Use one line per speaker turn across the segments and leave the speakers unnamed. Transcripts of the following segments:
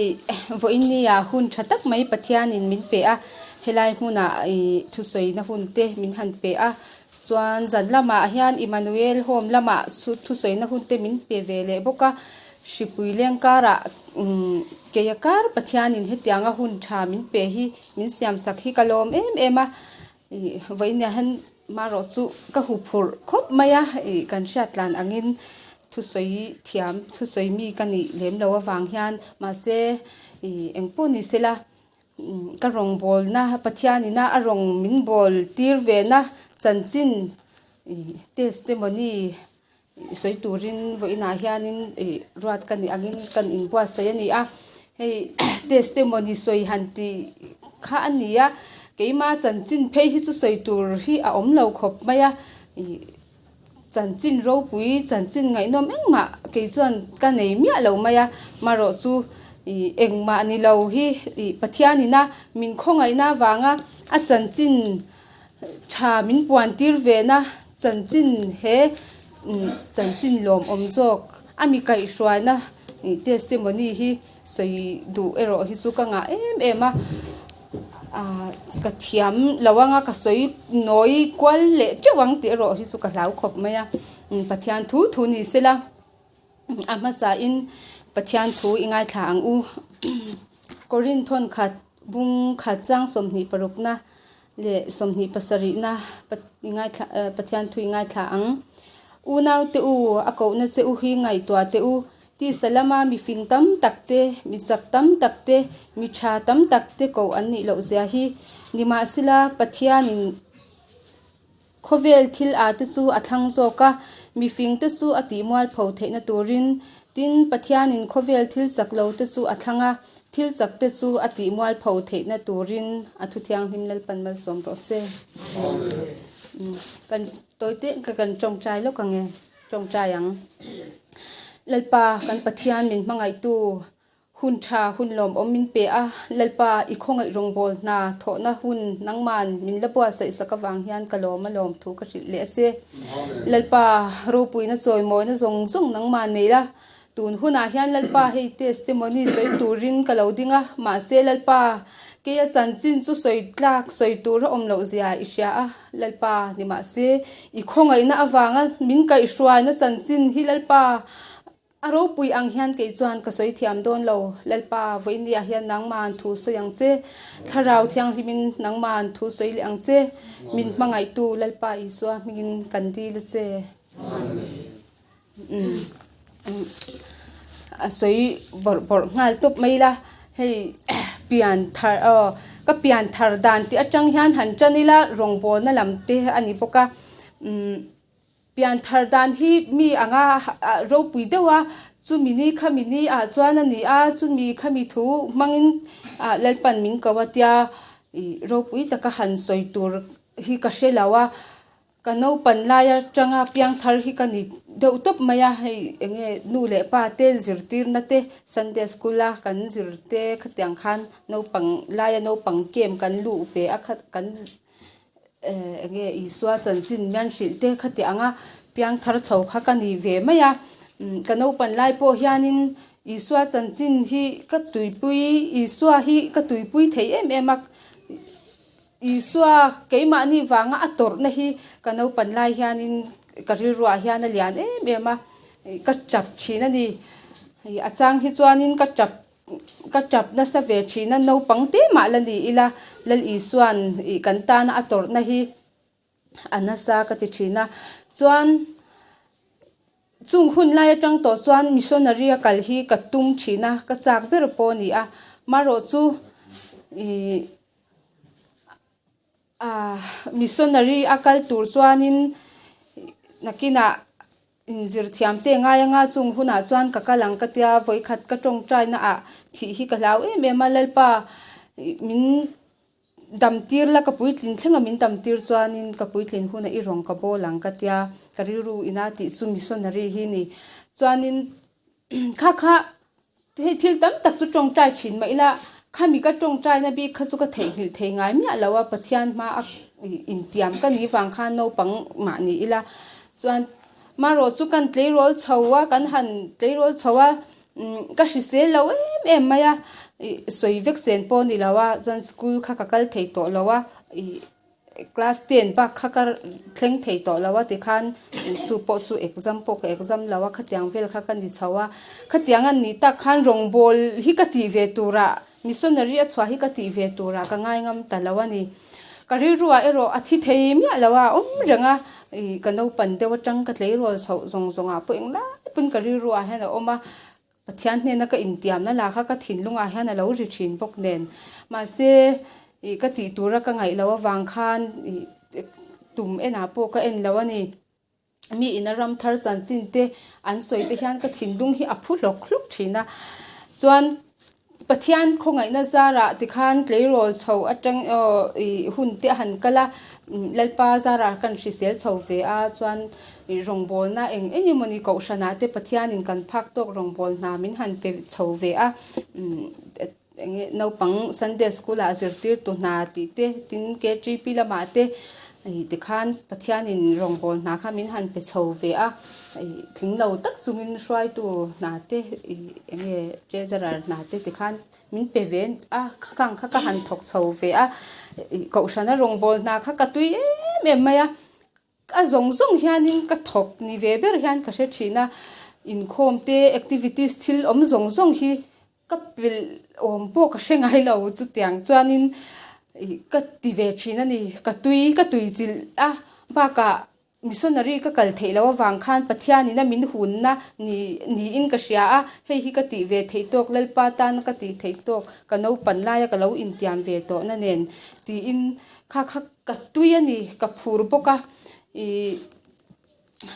Hei vawiinnia hun tha tak mai Pathianin min pe a, helai hmunah ih thusawina hun te min han pe a, chuan zan lamah hian Immanuel Home lamah thusawina hun te min pe ve leh bawk a, hripui leng karah umm keia kar Pathianin hetianga hun tha min pe hi min siam sak hi ka lawm em em a, ih vawiinnia hian marawh chu ka huphurh khawp mai a, ih kan hriat tlan angin. Thusawi thiam, thusawi mi ka nih lem lo avang hian mahse ih eng pawh ni sela ka rawngbawlna Pathianina a rawn min bawl tir ve na chanchin ih testimony sawi turin vawiinah hianin ih ruat ka nih angin kan inbuatsaih a ni a, hei testimony sawi han tih kha a ni a, keima chanchin phei hi chu sawi tur hi a awm lo khawp mai a ih. Chanchin ropui, chanchin ngaihnawm engmah kei chuan ka nei miah lo mai a, marawh chu ih engmah ni lo hi ih Pathianina min khawngaihna avanga a chanchin tha min puan tir ve na chanchin he chanchin lawmawm zawk a mi kaihhruaina ih testimony hi sawi duh erawh hi chu ka ngah em em a. Ahh ka thiam lo anga ka sawi nawi kual leh teuh ang tih erawh hi chu ka hlau khawp mai a Pathian thu thu ni sela a hmasa in Pathian thu i ngaithla ang u Korin thawnkhat bung khat chang 26 na leh 27 na i ngaithla Pathian thu i ngaithla ang unau te u a kohna che u hi ngaihtuah teh u. Tisa lama mi fing tam tak te, mi chak tam tak te, mi tha tam tak te koh an nih loh zia hi. Nimahsela, Pathianin khawvel thil a te chu a thlang zawk a, mi fing te chu a tih mualpho theihna turin. Tin, Pathianin khawvel thil chak lo te chu a thlang a, thil chak te chu a tih mualpho theihna turin a thu thianghlim Lalpan malsawm rawh se. Kan tawite ka kan tawngtai lawk ang e. Tawngtai ang. Lalpa, kan Pathian min hmangaihtu, hun tha, hun lawmawm min pe a, Lalpa, i khawngaih rawngbâwl hna thawhna hun nangman min la buatsaih sak avang hian ka lawm a lawm thu ka hrilh leh a che. Lalpa, ropuina chawimawina zawng zawng nangman nei la, Tun hunah hian Lalpa hei testimony sawi turin ka lo ding a, mahse Lalpa keia chanchin chu sawi tlak sawi tur a awm loh zia i hria a, Lalpa ni mahse i khawngaihna avanga min kaihhruaina chanchin hi Lalpa a ropui ang hian kei chuan ka sawi thiam dawn lo, Lalpa vawinia hian nangman thu sawi ang che, Thlarau Thianghlimin nangman thu sawi leh ang che, min hmangaihtu Lalpa Isua hmingin kan dil a che. A sawi bawrh bawrh nghal tawp mai ila hei pian thar aw ka pian thar dan tih atang hian han tan ila rawngbawlna lam te a ni bawk a umm pian thar dan hi mi anga ropui deuh a chumi ni khami ni ah chuan a ni a chumi khami thu hmangin ah Lalpan min ko a tia ih ropui taka han sawi tur hi ka hre lo a. Ka naupan lai atanga piangthar hi ka ni deuh tawp mai a, hei eng nge nu leh pa te zirtirna te Sunday school a kan zir te khatiang khan naupang laia naupang camp kan luh ve a kha kan eh eng nge Isua chanchin mian hrilh te khatiang a piangthar chho kha ka ni ve mai a, ka naupan lai pawh hianin Isua chanchin hi ka tuipui Isua hi ka tuipui thei em em a. Isua keimahni vanga a tawrhna hi ka naupan lai hianin ka rilruah hian a lian em em a, ka tap thin a ni. A chang hi chuanin ka tap ka tap nasa ve thin a, naupang te mah la ni ila Lal Isua'n ih kan tana a tawrhna hi a nasa ka ti thin a. Chuan chung hun lai atang tawh chuan missionary a kal hi ka tum thin a, ka chak ber pawh a ni a. Marawh chu ih. Ahh missionary a kal tur chuanin nakinah inzir thiam te ngai anga chung hunah chuan ka kal ang ka tia vawikhat ka tawngtai na ah thih hi ka hlau em em a Lalpa min dam tir la ka puitlin thleng a min dam tir chuanin ka puitlin hunah i rawn ka bawl ang ka tia ka rilru ina tih chu missionary hi ni chuanin kha kha Hei thil tam tak chu tawngtai thin mah ila, khami ka tawngtaina bik kha chu ka theihnghilh thei ngai miah lo a, Pathian hma a intiam ka nih vang khan naupang mah ni ila chuan marawh chu kan tleirawl chho a, kan han tleirawl chho a. Ka hrisel lo em em mai a, ih sawi vek chen pawh a ni lo a, chuan school kha ka kal thei tawh lo a, ih class ten bak kha ka thleng thei tawh lo a tikhan chu pawh chu exam pawh ka exam lo a, khatiang vel kha ka ni chho a, khatiang a nih tak khan rawngbawl hi ka tih ve turah missionary a chhuah hi ka tih ve turah ka ngai ngam ta lo a ni. Ka rilruah erawh a thi thei miah lo a, awm reng a, ih ka naupan deuh atang ka tleirawl chhoh zawng zawngah pawh englai pawn ka rilruah hian a awm a, Pathian hnena ka intiamna lah kha ka thinlungah hian a lo ri thin bawk nen. Mahse ih ka tih tura ka ngaih loh avang khan ih tum enah pawh ka en lo a ni. Mi ina ram thar chanchin te an sawi te hian ka thinlung hi a phu hlawk hlawk thin a. Chuan Pathian khawngaihna zarah tikhan tleirawl chho atang aw ih hun te a han kal a, Lalpa zarah kan hrisel chho ve a, chuan ih rawngbawlna eng eng emawni kohhranah te Pathianin kan phak tawk rawngbâwl hna min han pe chho ve a, umm eng nge naupang Sunday school ah zirtirtu hna tih te tin KTP lamah te ih tikhan Pathianin rawngbâwl hna kha min han pe chho ve a, ih tling lo tak chungin hruaitu hna te ih eng nge treasurer hna te tikhan min pe ve a khang kha ka han thawk chho ve a, ih kohhrana rawngbâwl hna kha ka tui em em mai a. A zawng zawng hianin ka thawk ni ve ber hian ka hre thin a, inkhawm te activities thil awm zawng zawng hi ka pelh awm pawh ka hre ngai lo chutiang chuanin ih ka ti ve thin a ni, ka tui ka tui chilh a bakah missionary ka kal theih loh avang khan Pathianin a min hunna ni niin ka hria a, hei hi ka tih ve theih tawk Lalpa tana ka tih theih tawk ka naupan laia ka lo intiam ve tawhna nen tiin kha kha Ka tui a ni, ka phur bawk a, ih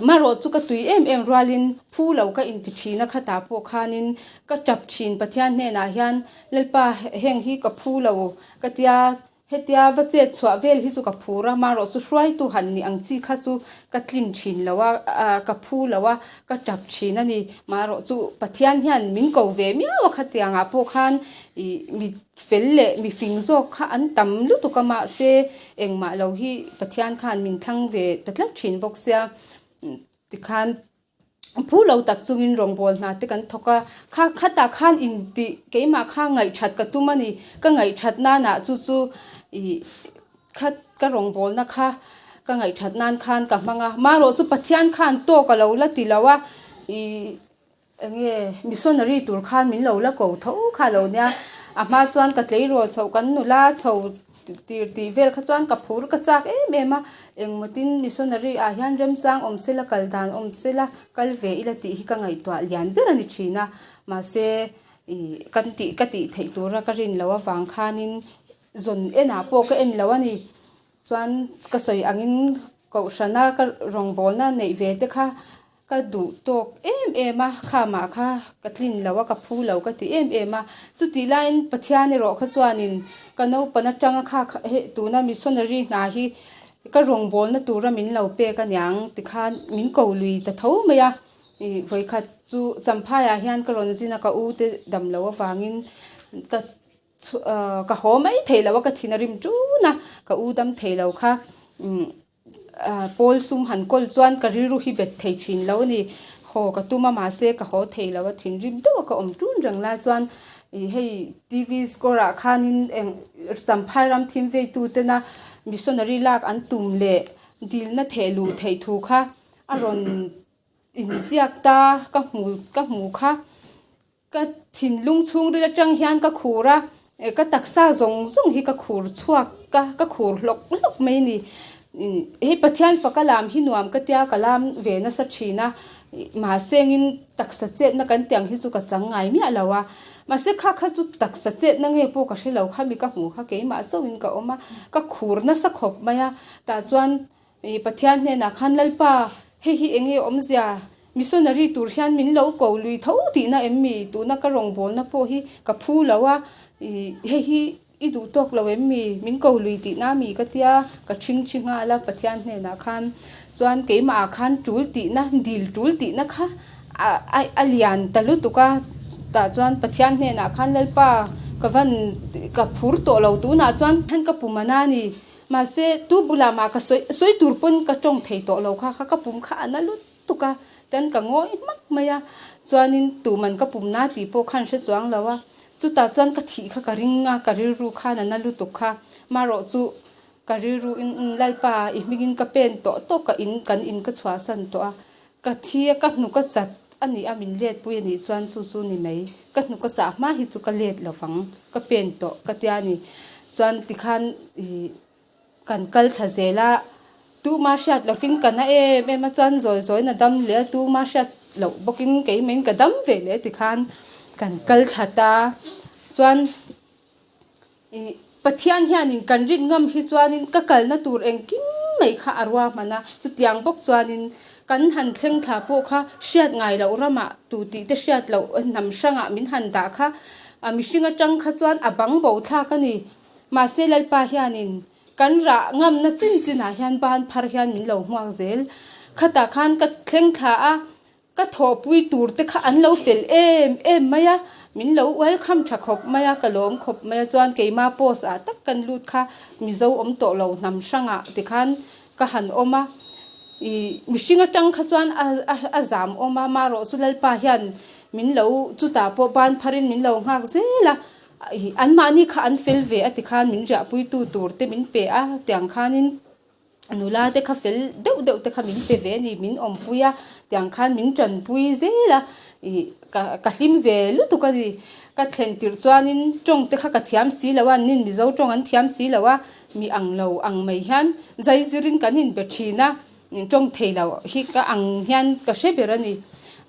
marawh chu ka tui em em rualin phu lo ka inti thin a khatah pawh khanin ka tap thin Pathian hnenah hian Lalpa heng hi ka phu lo ka tia hetia va chet chhuah vel hi chu ka phur a marawh chu hruaitu han nih ang chi kha chu ka tlin thin lo a ka phu lo a ka tap thin a ni marawh chu Pathian hian min ko ve miau a khatiangah pawh khan ih mi Fel leh mifing zawk kha an tam lutuk a mahse engmah lo hi Pathian khan min thlang ve ta tlat thin bawk sia tikhan phu lo tak chungin rawngbâwl hna te kan thawk a, kha khatah khan intih keimah kha ngaihthat ka tum a ni, ka ngaihthat nanah chu chu ih kha ka rawngbâwlna kha ka ngaihthat nan khan ka hmang a, marawh chu Pathian khan tawk a lo la ti lo a ih. Enge missionary tur khan min lo la ko tho kha lo nia, a hma chuan ka tleirawl chhoh kan nula chho tir tih vel kha chuan ka phur ka chak em em a, engmawtin missionary ah hian remchang awm sela kal dan awm sela kal ve ila tih hi ka ngaihtuah lian ber a ni thin a, mahse ih kan tih ka tih theih tura ka rin loh avang khanin zawn enah pawh ka en lo a ni. Chuan ka sawi angin kohhrana ka rawngbawlna neih ve te kha ka duh tawk em em a, khamah kha ka tlin lo a, ka phu lo ka ti em em a. Chutih laiin Pathian erawh kha chuanin ka naupang atanga kha hei tuna missionary hna hi ka rawngbawlna tura min lo pek aniang tikhan min ko lui ta tho mai a. Ih vawikhat chu Champhaiah hian ka rawn zin a, ka u te dam loh avangin ka Ka haw mai thei lo a, ka thin a rim ṭun a, ka u dam thei lo kha pawl sum han kawl chuan ka rilru hi bet thei ṭhin lo a ni. Haw ka tum a, mahse ka haw thei lo a, thinrim deuh a ka awm ṭun reng lai chuan ih hei TV score ah khanin eng Champhai ram thim veitu tena missionary lak an tum leh dilna theh luh theih thu kha a rawn inziak ta ka hmu ka hmu kha. Ka thinlung chhungril atang hian ka khur a, ka taksa zawng zawng hi ka khur chhuak ka, ka khur hlawk hlawk mai a ni. Hei Pathian faka lam hi nuam ka tia ka lam ve nasa thin a, mahse engin taksa chetna kan tih ang hi chu ka chang ngai miah lo a, mahse kha kha chu taksa chetna nge pawh ka hre lo khami ka hmuh kha keimah chauhin ka awm a, ka khur nasa khawp mai a, tah chuan Ih Pathian hnenah khan Lalpa, hei hi enge awmzia? Missionary tur hian min lo ko lui tho tihna em mi? Tuna ka rawngbawlna pawh hi ka phu lo a, ih hei hi i duh tawk lo em mi? Min ko lui tihna mi ka tia ka chhingchhi nghal a Pathian hnenah khan. Chuan keimahah khan tul tihna, dil tul tihna kha a a lian ta lutuk a, tah chuan Pathian hnenah khan Lalpa ka van ka phur tawh lo tunah chuan ka pum a na ni. Mahse, tu bulah mah ka sawi sawi tur pawn ka tawng thei tawh lo kha kha ka pum kha a na lutuk a. Tan ka ngawi hmak mai a, chuanin tuman ka pumna tih pawh khan hre chuang lo a, chutah chuan ka thih kha ka ring a, ka rilru khan a na lutuk kha. Marawh chu ka rilru in Lalpa i hmingin ka pen tawh tawk ka in kan in ka chhuahsan tawh a, ka thi a ka hnuk a chat a nih a min let pui a nih chuan chu chu ni mai, ka hnuk a chah hma hi chu ka let lo vang, ka pen tawh ka tia ni. Chuan tikhan ih. Kan kal thla zel a, tuma hriat lovin ka na em em a, chuan zawi zawiin a dam leh a, tuma hriat loh bawkin keimah ka dam ve leh tikhan kan kal thla ta. Chuan ih Pathian hianin kan rin ngam hi chuanin ka kalna tur engkim mai kha a ruahman a, chutiang bawk chuanin kan han thleng thla pawh kha hriat ngai loh ramah tu tih te hriat loh hnam hrangah min han dah kha a mihring atang kha chuan a bang bo thlak a ni. Mahse Lalpa hianin kan rah ngamna chin chinah hian ban phar hian min lo hmuak zel. Khatah khan ka thleng thla a, ka thawhpui tur te kha an lo fel em em mai a, min lo welcome tha khawp mai a, ka lawm khawp mai a. Chuan keima post ah tak kan lut kha Mizo awm tawh lo hnam hrangah tikhan ka han awm a, ih mihring atang kha chuan a a zam awm a, marawh chu Lalpa hian min lo chutah pawh ban pharin min lo nghak zel a. Anmahni kha an fel ve a tikhan min riahpuitu tur te min pe a, tiang khanin nula te kha fel deuh deuh te kha min pe ve a ni, min awmpui a, tiang khan min tanpui zel a, ih ka ka hlim ve lutuk a ni. Ka thlen tirh chuanin tawng te kha ka thiam si lo a, annin Mizo tawng an thiam si lo a, mi ang lo ang mai hian zai zirin kan inbe thin a. Tawng thei lo hi ka ang hian ka hre ber a ni.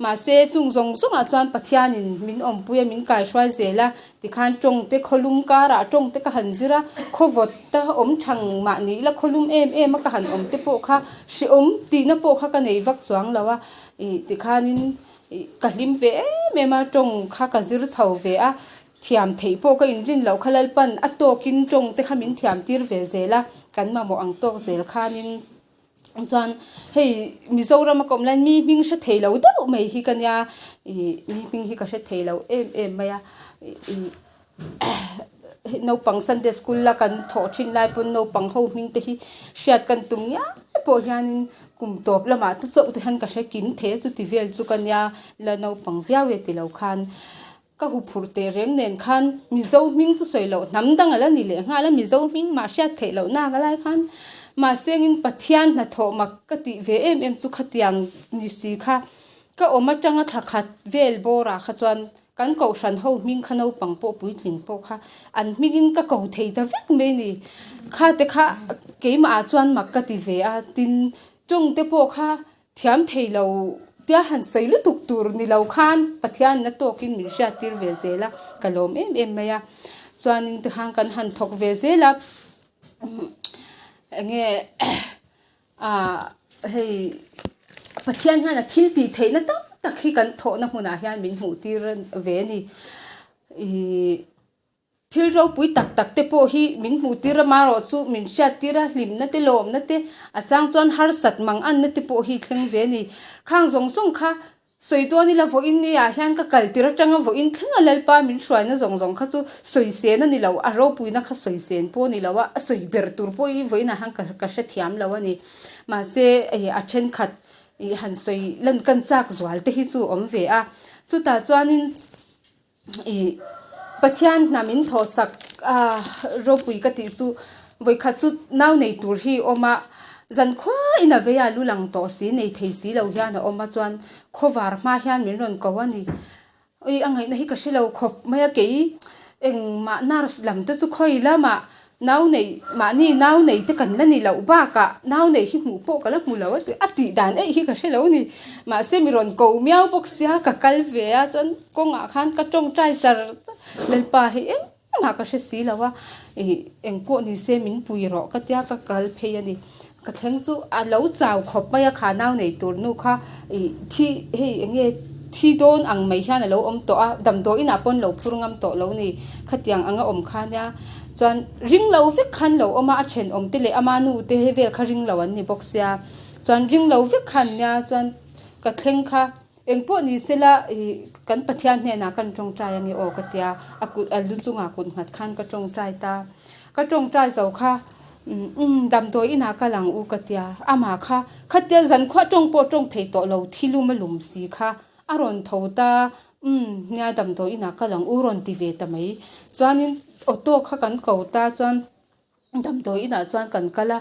Mahse, chung zawng zawngah chuan Pathianin min awmpui a, min kaihruai zel a. Tikhan tawngte khawlum karah tawngte ka han zir a, khawvawt ta awm thang mah ni ila khawlum em em a ka han awm te pawh kha hrehawm tihna pawh kha ka nei vak chuang lo a. Ih tikhanin ih ka hlim ve em em a, tawng kha ka zir chho ve a, thiam theih pawh ka inrin loh kha Lalpan a tawkin tawngte kha min thiam tir ve zel a, kan mamawh ang tawk zel khanin. Chuan hei Mizoram a ka awm laiin mi hming hre thei lo deuh mai hi ka nia ih mi hming hi ka hre thei lo em em mai a ih naupang Sunday school a kan thawh thin lai pawn naupang ho hming te hi hriat kan tum ngial pawh hianin kum tawp lamah te chauh te hian ka hre kim thei a chuti vel chu ka nia la naupang viau e tilo khan. Ka huphurh teh reng nen khan Mizo hming chu sawi loh hnam dang a la ni leh nghal a, Mizo hming mah hriat theih loh nak a lai khan mahsengin Pathian hnathawh mak ka tih ve em em chu khatiang ni si kha ka awm atanga thla khat vel bawrah kha chuan kan kohhran ho hming kha naupang pawh puitling pawh kha an hmingin ka ko thei ta vek mai ni. Kha te kha keimah ah chuan mak ka ti ve a, tin tawngte pawh kha Thiam thei lo tia han sawi lutuk tur ni lo khan Pathian na tawkin min hriat tir ve zel a, ka lawm em em mai a. Chuanin tikhan kan han thawk ve zel a, enge ah hei Pathian hian a thil tih theihna tam tak hi kan thawhna hmunah hian min hmuh tir ve a ni. Ihh. Thil ropui tak tak te pawh hi min hmuh tir a, marawh chu min hriat tir a, hlimna te, lawmna te, a chang chuan harsat mang anna te pawh hi thleng ve a ni. Khang zawng zawng kha sawi dawn ila vawiin ni ah hian ka kal tir atanga vawiin thleng a Lalpa min hruaina zawng zawng kha chu sawi sen a ni lo, a ropuina kha sawi sen pawh a ni lo a, a sawi ber tur pawh hi vawiin ah hian ka hrethiam lo a ni. Mahse a thenkhat han sawi lan kan chak zual te hi chu a awm ve a, chutah chuanin. Ih Pathian hna min thawhsak a ropui ka tih chu vawikhat chu nau nei tur hi a awm a, zan khuain a vei a lu lang tawh si nei thei si lo hian a awm a chuan khawvar hma hian min rawn ko a ni. Ih a ngaihna hi ka hre lo khawp mai a kei engmah nurse lam te chu khawi lamah Nau nei, mahni nau nei te kan la ni loh bakah nau nei hi hmuh pawh ka la hmu lo a ti, a tih dan eih hi ka hre lo ni. Mahse mi rawn ko miau bawk sia ka kal ve a chuan kawngah khan ka tawngtai char char, Lalpa hei engmah ka hre si lo a, ih engpawh ni se min pui rawh ka tia ka kal phei a ni. Ka thleng chu a lo chau khawp mai a kha nau nei tur nu kha ih thi hei eng nge thi dawn ang mai hian a lo awm tawh a damdawi inah pawn lo phur ngam tawh lo ni khatiang anga awm kha nia chuan ring lo vek khan lo awm a a thenawm te leh ama nu te vel kha ring lo an ni bawk sia chuan ring lo vek khan nia chuan ka thleng kha engpawh ni sela ih kan Pathian hnenah kan tawngtai ange aw ka tia a kut a lu chungah kut nghat khan ka tawngtai ta ka tawngtai zo kha. Umm damdawi inah kal ang u ka tia, amah kha khatia zankhua tawng pawh tawng thei tawh lo thilum a lum si kha a rawn tho ta, umm nia damdawi inah kal ang u rawn ti ve ta mai. Chuanin auto kha kan ko ta chuan damdawi inah chuan kan kal a,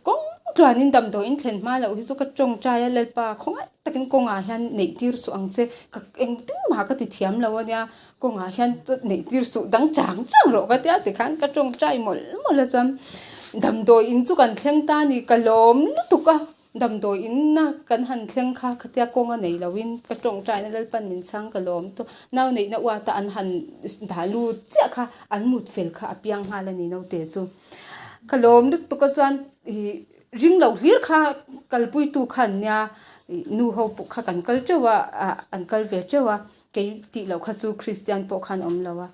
kawng tluanin damdawi in thlen hma loh hi chu ka tawngtai a Lalpa khawngaih takin kawngah hian neih tir suh ang che, ka engtin mah ka ti thiam lo a nia. Kawngah hian neih tir suh dang chang chang rawh ka tia tikhan ka tawngtai mawlh mawlh a chuan damdawi in chu kan thleng ta a ni ka lawm lutuk a damdawi in a kan han thleng kha khatia kawng a nei lo in ka tawngtai na Lalpan min chhang ka lawm tawh nau neihna uata an han dah lut chiah kha an mut fel kha a piang nghal a ni naute chu ka lawm lutuk a chuan ih ring lo hlir kha kalpui tu kha an nia ih nu ho pawh kha kan kal teuh a ah an kal ve teuh a. Kei tih loh kha chu Kristian pawh khan awm lo a.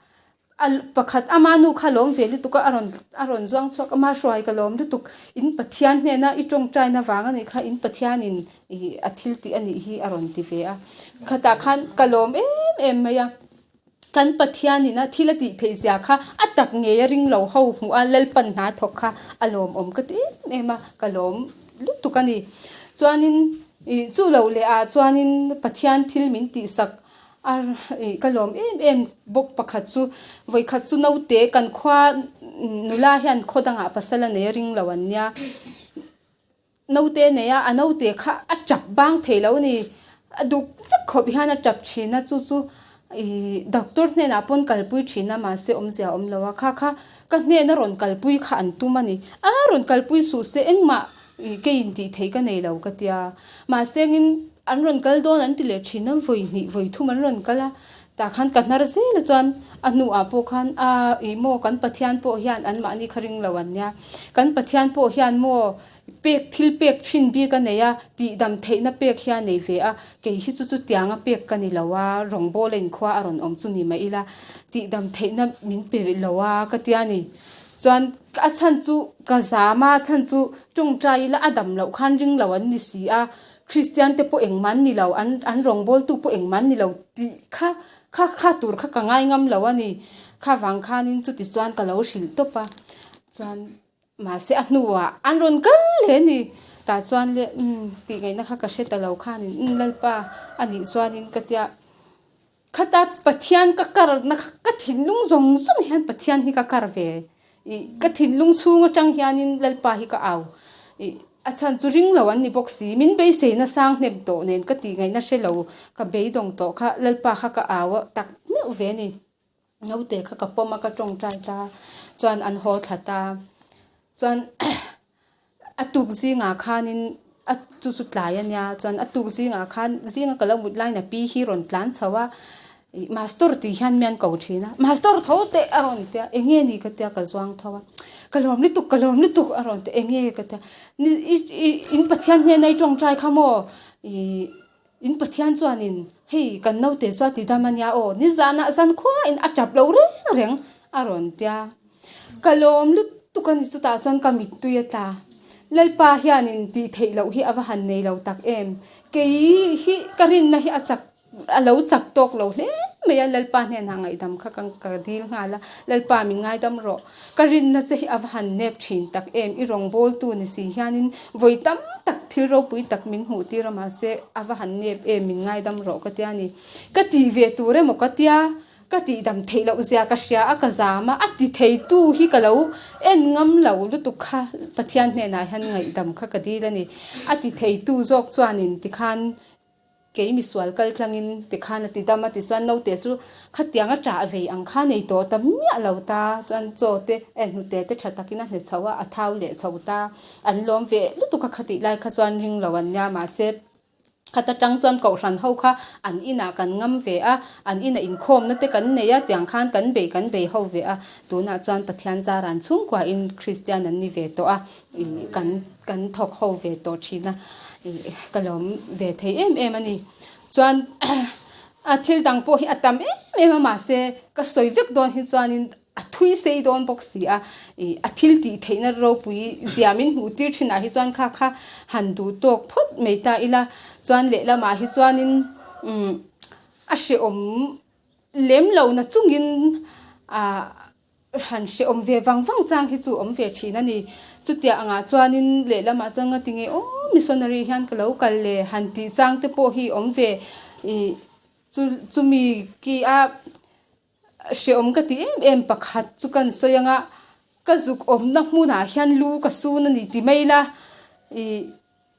A pakhat ama nu kha lawm ve lutuk a, a rawn a rawn zuang chhuak ama hruai ka lawm lutuk. In Pathian hnena i tawngtaina vang a nih kha in Pathianin ih a thil tih a nih hi a rawn ti ve a. Khatah khan ka lawm em em mai a. Kan Pathianin a thil a tih theih zia kha a tak ngei a ring lo ho hmuh a Lalpan hna thawk kha a lawmawm ka ti em em a, ka lawm lutuk a ni. Chuanin Ih chu lo leh ah chuanin Pathian thil min tihsak a ih ka lawm em em bawk pakhat chu vawikhat chu naute kan khua nula hian khaw dangah pasal a nei a ring lo an nia naute a nei a a naute kha a tap bang thei lo a ni a duk vek khawp hian a tap thin a chu chu ih doctor hnenah pawn kalpui thin a mahse awmzia a awm lo a kha kha ka hnena rawn kalpui kha an tum a ni a rawn kalpui suh se engmah Ih kei in tih theih ka nei lo ka tia. Mahse engin an rawn kal dawn an ti leh thin a, vawi hnih vawi thum an rawn kal a, tah khan ka hnar zel a chuan a hnuah pawh khan a ih maw kan Pathian pawh hian an mahni kha ring lo an nia, kan Pathian pawh hian maw pek thil pek thin bik a nei a, tih dam theihna pek hi a nei ve a, kei hi chu chutianga pek ka ni lo a, rawngbawla inkhua a rawn awm chu ni mah ila tih dam theihna min pe lo a ka tia ni. Chuan a chhan chu ka zam a, a chhan chu tawngtai ila a dam loh khan ring lo an ni si a, Kristian te pawh engmah an ni lo, an an rawngbawltu pawh engmah an ni lo tih kha kha kha tur kha ka ngai ngam lo a ni. Kha vang khanin chuti chuan ka lo hrilh tawp a, chuan mahse a hnuah an rawn kal hle a ni. Tah chuan le umm tih ngaihna kha ka hre ta lo khanin umm Lalpa a nih chuanin ka tia. Khata Pathian ka karna kha ka thinlung zawng zawng hian Pathian hi ka kar ve ih ka thinlung chhung atang hianin Lalpa hi ka au ih a chhan chu ring lo an ni bawk si min beisei na sang hnem tawh nen ka tih ngaihna hre lo ka beidawng tawh kha Lalpa kha ka au a tak meuh ve a ni naute kha ka pawm a ka tawngtai ta chuan an haw thla ta chuan. A tuk zingah khanin a chu chu tlai a nia chuan a tuk zingah khan zinga ka lo mut laiin a pi hi rawn tlan chho a ih master tih hian mi an ko thin a master tho teh a rawn tia eng nge ni ka tia ka zuang tho a ka lawm lutuk ka lawm lutuk a rawn tia eng nge ka tia ni i i in Pathian hnena i tawngtai kha maw ih in Pathian chuanin hei kan naute chu a ti dam a nia aw nizanah zankhuain a tap lo reng reng a rawn tia. Ka lawm lutuk a ni chutah chuan ka mittui a tla. Lalpa hianin tih theih loh hi a va han nei lo tak em. Kei hi ka rinna hi a chak a lo chak tawk lo hle mai a, Lalpa hnenah ngaihdam kha ka ka dil nghal a, Lalpa min ngaidam rawh. Ka rinna che hi a va han nep thin tak em, i rawngbawltu ni si hianin vawi tam tak thil ropui tak min hmuh tir a mahse a va han nep em min ngaidam rawh ka tia ni. Ka tih ve tur emaw ka tia. Ka tihdam theih loh zia ka hria a, ka zam a, a ti theitu hi ka lo en ngam lo lutuk kha Pathian hnenah hian ngaihdam kha ka dil a ni. A ti theitu zawk chuanin tikhan kei misual kal tlangin tikhan a ti dam a ti chuan naute chu khatiang a ṭah vei ang kha nei tawh ta miah lo ta chuan chaw te eh hnute te ṭha takin a hne chho a, a thau leh chho ta an lawm ve lutuk a khatih lai kha chuan ring lo an nia mahse Khat atang chuan kohhran ho kha an inah kan ngam ve a, an inah inkhawmna te kan nei a, tiang khan kan bei kan bei ho ve a, tunah chuan Pathian zaran chhungkuain Kristian an ni ve tawh a, ih kan kan thawk ho ve tawh thin a, ih ka lawm ve thei em em a ni. Chuan a thil dang pawh hi a tam em em a mahse ka sawi vek dawn hi chuanin A thui sei dawn bawk si a, ih a thil tih theihna ropui zia min hmuh tir thinah hi chuan kha kha han duh tawk phawt mai ta ila, chuan lehlamah hi chuanin umm a hrehawm lem lo na chungin ah. Han hrehawm ve vang vang chang hi chu awm ve thin a ni. Chutiah angah chuanin lehlamah chuan nga tinge aw missionary hian ka lo kal le han tih chang te pawh hi awm ve ih chu chumi ki a hrehawm ka ti em em pakhat chu kan sawi anga ka zuk awmna hmunah hian lu ka sun a ni ti mai la ih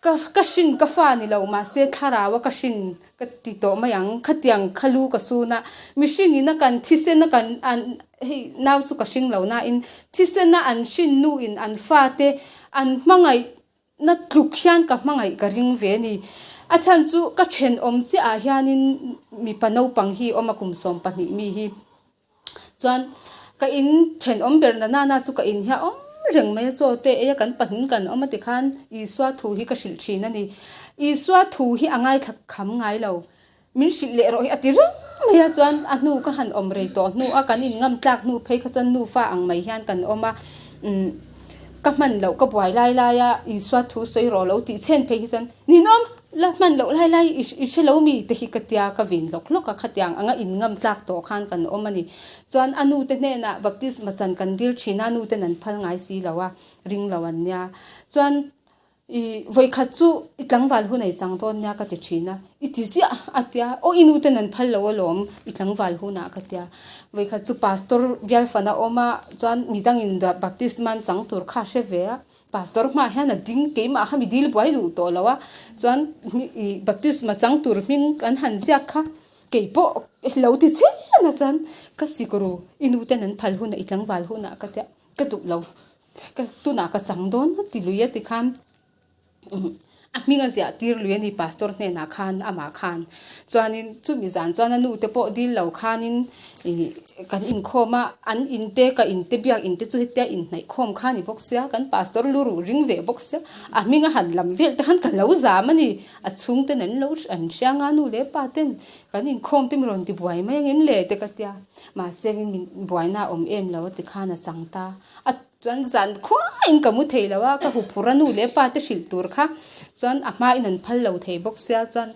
Ka ka hrin ka fa ni lo mahse thlarau a ka hrin ka ti tawh mai ang. Khatiang kha lu ka sun a, mihring in a kan thisen a kan an hei nau chu ka hring lo nain thisen a an hrin nu in an fa te an hmangaih na tluk hian ka hmangaih ka ring ve a ni. A chhan chu ka thenawm chiah ah hianin mipa naupang hi awm a kum 12 mi hi. Chuan ka in thenawm ber na nana chu ka in hian awm reng mai a, chaw te ei a kan pahnih kan awm a tikhan Isua thu hi ka hrilh thin a ni. Isua thu hi a ngaithla kham ngai lo, min hrilh leh rawh hi a ti reng mai a, chuan a hnu ka han awm rei tawh hnu a, kan in ngam tlak hnu phei kha chuan nufa ang mai hian kan awm a, umm ka hman loh ka buai lai lai a Isua thu sawi rawh lo tih chhen phei hi chuan ninawm La hman loh lai lai i hre lo mi te hi ka tia ka vin hlawk hlawk a, khatiang anga in ngam tlak tawh khan kan awm a ni. Chuan a nu te hnenah baptisma chan kan dil thin a, nu ten an phal ngai si lo a, ring lo an nia. Chuan i vawikhat chu i tlangval hun ei chang dawn nia ka ti thin a, i ti ziah a tia, aw i nu ten an phal lo alawm i tlangval hunah ka tia. Vawikhat chu pastor bialfan a awm a, chuan midangin baptisma an chang tur kha a hre ve a, Pastor hmaah hian a ding keimah kha mi dil buai duh tawh lo a, chuan ih baptisma chang tur hming kan han ziak kha kei pawh lo ti chen a chuan ka sik ru i nu ten an phal hunah i tlangval hunah ka tia ka duh lo ka tunah ka chang dawn a ti lui a tikhan a hming a ziah tir lui a ni pastor hnenah khan amah khan chuanin chumi zan chuan a nu te pawh dil lo khanin Ih kan inkhawm a, an in te ka in te biak in te chu hetia inhnaih khawm kha a ni bawk sia, kan pastor lu ruh ring ve bawk sia, a hming a han lam vel te khan ka lo zam a ni, a chhung ten an lo an hria nga nu leh pa ten kan inkhawm te mi rawn ti buai mai ang em le te ka tia, mahse min buaina a awm em lo a ti khan a chang ta, a chuan zan khuaiin ka mu thei lo a, ka huphurh a nu leh pa te hrilh tur kha chuan a hmain an phal lo thei bawk sia chuan.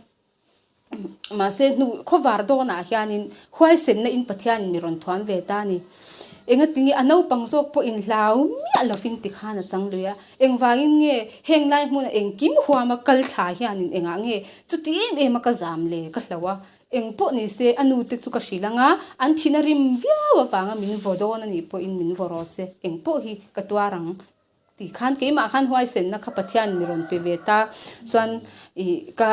Mahse hnu khawvar dawnah hianin huaisenna in Pathianin mi rawn thuam ve ta a ni. Engatinge a naupang zawk pawh inhlau miah lovin tikhan a chang lui a. Engvangin nge heng lai hmuna engkim huama kal thla hianin engah nge chuti em em a ka zam le ka hlo a. Eng pawh ni se a nute chu ka hrilh anga an thin a rim viau avanga min vaw dawn a nih pawhin min vaw rawh se. Eng pawh hi ka tuar ang. Tih khan keimah khan huaisenna kha Pathian mi rawn pe ve ta chuan ih ka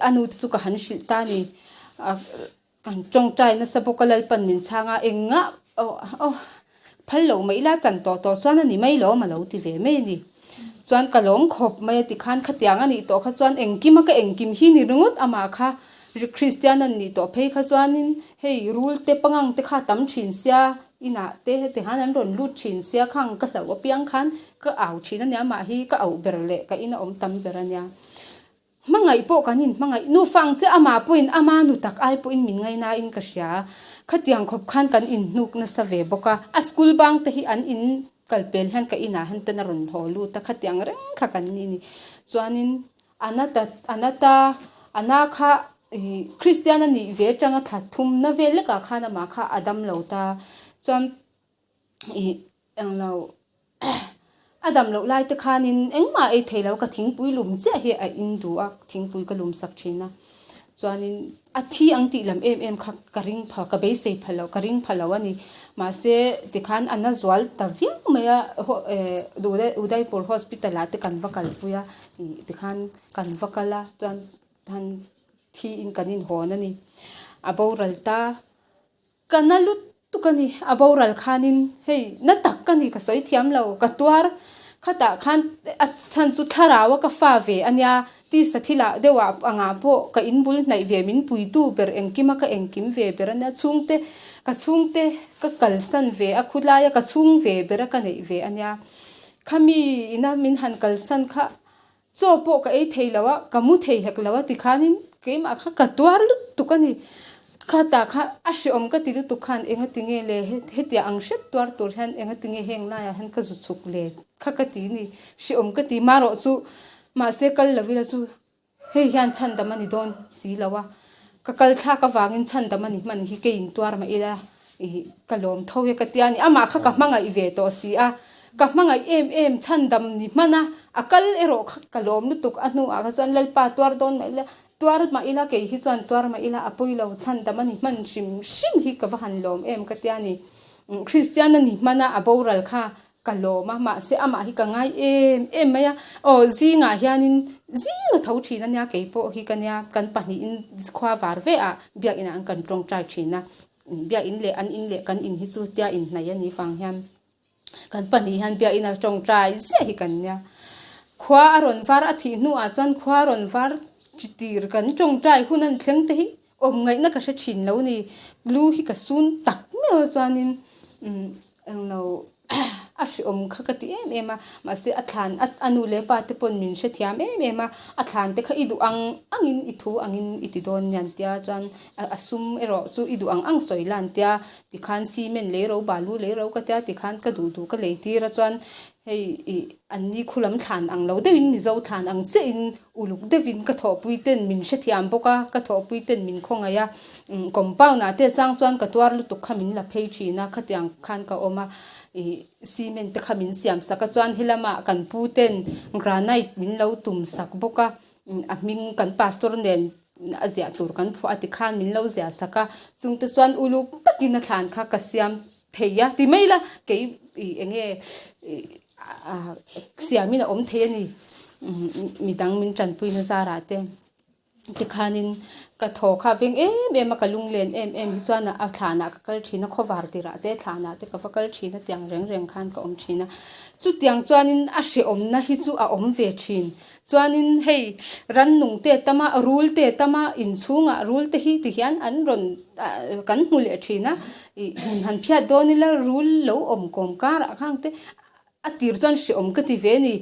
a nu te chu ka han hrilh ta a ni. Kan tawngtai nasa bawk a Lalpan min chhang a engah aw aw phal loh mai ila chan tawh tawh chuan a ni mai lawm a lo ti ve mai a ni. Chuan ka lawm khawp mai a ti khan khatiang a nih tawh kha chuan engkim a ka engkim hi ni ringawt amah kha Kristian an nih tawh phei kha chuanin hei rul te pangang te kha a tam thin sia Inah te heti khan an rawn lut thin sia khang ka hlauh apiang khan ka au thin a nia mah hi ka auh ber leh ka ina awm tam ber a nia. Hmangaih pawh kan in hmangaih nu fang che amah pawhin ama nu tak ai pawhin min ngainain ka hria. Khatiang khawp khan kan in hnuk nasa ve bawk a, a school bang te hi an in kal pel hian ka inah hian ten a rawn haw lut a khatiang reng kha kan ni ni. Chuanin Anata Anata Ana kha ih Kristian a nih ve atanga thla thumna vel lekah khan amah kha a dam lo ta chuan ih englo a dam loh lai te khanin engmah ei thei lo ka thingpui lum chiah hi a in duh a thingpui ka lum sak thin a chuanin a thi ang tih lam em em kha ka ring pha ka beisei pha lo ka ring pha lo a ni mahse tikhan a na zual ta viau mai a eh Udaipur hospital ah te kan va kalpui a ih tikhan kan va kal a chuan han thi in kan inhawn a ni. A boral ta ka na lut tuk a ni. A boral khanin hei na tak ka ni ka sawi thiam lo ka tuar khatah khan a chhan chu thlarau a ka fa ve a nia tisa thilah deuh ah angah pawh ka inbul hnaih ve min puitu ber engkim a ka engkim ve ber a nia chhungte ka chhungte ka kalsan ve a khulai a ka chhung ve ber a ka neih ve a nia khami ina min han kalsan kha Chaw pawh ka ei thei lo a, ka mu thei hek lo a tikhanin keimah kha ka tuar lutuk a ni. Khatah kha a hreawm ka ti lutuk khan engati nge le hetia ang hrep tuar tur hian engati nge heng laiah hian ka zu chhuk le kha ka ti ni. Hreawm ka ti marawh chu mahse kal lo ila chu hei hian chhandam a ni dawn si lo a, ka kal thlak avangin chhandam a ni hman hi kei in tuar mah ila. Ih, ka lawm tho e ka tia ni. Amah kha ka hmangaih ve tawh si a, ka hmangaih em em chhandam ni hman a, a kal erawh kha ka lawm lutuk a hnuah kha chuan Lalpa tuar dawn mah ila, tuar mah ila kei hi chuan tuar mah ila a pawi lo chhandam a ni hman hrim hrim hi ka va han lawm em ka tia ni. Kristian a ni hman a, a boral kha Ka lawm a, mahse amah hi ka ngai em em mai a, aw zingah hianin zing a tho thin a nia keipawh hi ka nia, kan pahnihin khua var ve ah biakinah an kan tawngtai thin a, biakin leh an in leh kan in hi chu tia inhnaih a nih vang hian kan pahnih hian biakin a tawngtai ziah hi kan nia. Khua a rawn var a thih hnuah chuan khua a rawn var tir kan tawngtai hun a ni thleng te hi Awm ngaihna ka hre thin lo ni, lu hi ka sun tak meuh a chuanin umm englo a hreawm kha ka ti em em a, mahse a thlan a nu leh pa te pawn min hrethiam em em a, a thlan te kha i duh ang angin i thu angin i ti dawn nia an tia chuan a sum erawh chu i duh ang ang sawi la an tia tikhan cement lei ro balu lei ro ka tia tikhan ka duh duh ka lei tir a chuan hei ih an ni khu lam thlan ang lo deuhin Mizo thlan ang chiahin Uluk deuhin ka thawhpui ten min hrethiam bawk a, ka thawhpui ten min khawngaih a, compound ah te chang chuan ka tuar lutuk kha min la phei thin a, khatiang khan ka awm a, ih cement te kha min siam sak a, chuan helamah kan pu ten granite min lo tum sak bawk a, a hming kan pastor nen a ziah tur kan phuah a tikhan min lo ziah sak a, chung te chuan uluk takin a thlan kha ka siam thei a ti mai la, kei ih eng nge ih. Siamin a awm thei a ni. Midang min tanpuina zarah te tikhanin ka thaw kha a veng em em a, ka lunglen em em hi chuan a thlanah ka kal thin a, khawvar tirah te thlanah te ka va kal thin a tiang reng reng khan ka awm thin a. Chutiang chuanin a hrehawmna hi chu a awm ve thin. Chuanin hei rannung te tam a, rul te tam a, inchhungah rul te hi tihian an rawn kan hmu leh thin a, ih hmun han phiat dawn ila rul lo awm kawm karah khang te a tir chuan hrehawm ka ti ve a ni,